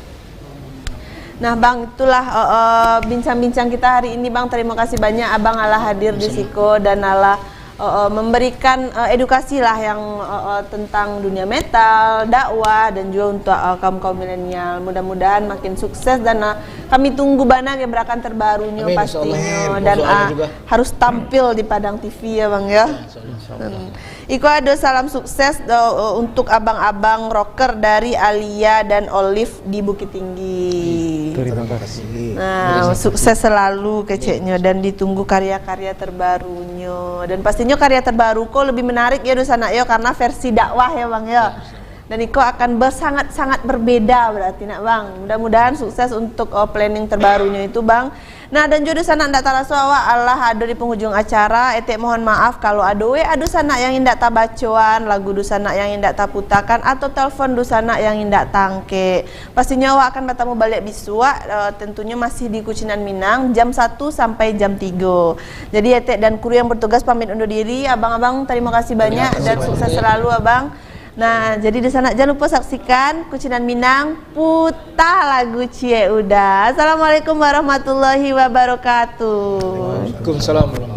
Nah, Bang, itulah, eh, eh, bincang-bincang kita hari ini, Bang. Tarimo kasih banyak Abang alah hadir di Sama-sama. siko dan alah, eh, eh, memberikan, eh, edukasi lah yang, eh, eh, tentang dunia metal, dakwah, dan juga untuk, eh, kaum-kaum milenial. Mudah-mudahan makin sukses dan, eh, kami tunggu bana gebrakan terbarunyo Amin, insyaallah. pastinyo. Amin. Dan, Insyaallah ah, juga. harus tampil di Padang T V ya, Bang, ya. Ya, insyaallah. Hmm. Iko ado salam sukses do, untuk abang-abang rocker dari Alia dan Olive di Bukittinggi. Terima kasih. Nah, Terima kasih. sukses selalu keceknyo dan ditunggu karya-karya terbarunyo. Dan pastinyo karya terbaru ko lebih menarik ya, Dusanak, yo, karena versi dakwah ya, Bang, ya. Ya, betul. Dan iko akan bersangat-sangat berbeda berarti, nak, Bang. Mudah-mudahan sukses untuk, oh, planning terbarunyo itu, Bang. Nah, dan juo Dusanak, ndak taraso awak alah ado di penghujung acara. Etek mohon maaf kalau ado we Dusanak yang indak tabacoan, lagu Dusanak yang indak taputakan, atau telepon Dusanak yang indak tangkek. Pastinyo awak akan batamu baliak bisuak, eh, tentunyo masih di Kucinan Minang, jam satu sampai jam tigo. Jadi, etek dan kru yang bertugas pamit undur diri. Abang-abang, tarimo kasih banyak dan sukses selalu, Abang. Nah, jadi Dusanak, jan lupo saksikan Kucinan Minang, puta lagu Ciek Uda. Assalamualaikum warahmatullahi wabarakatuh. Waalaikumsalam warahmatullahi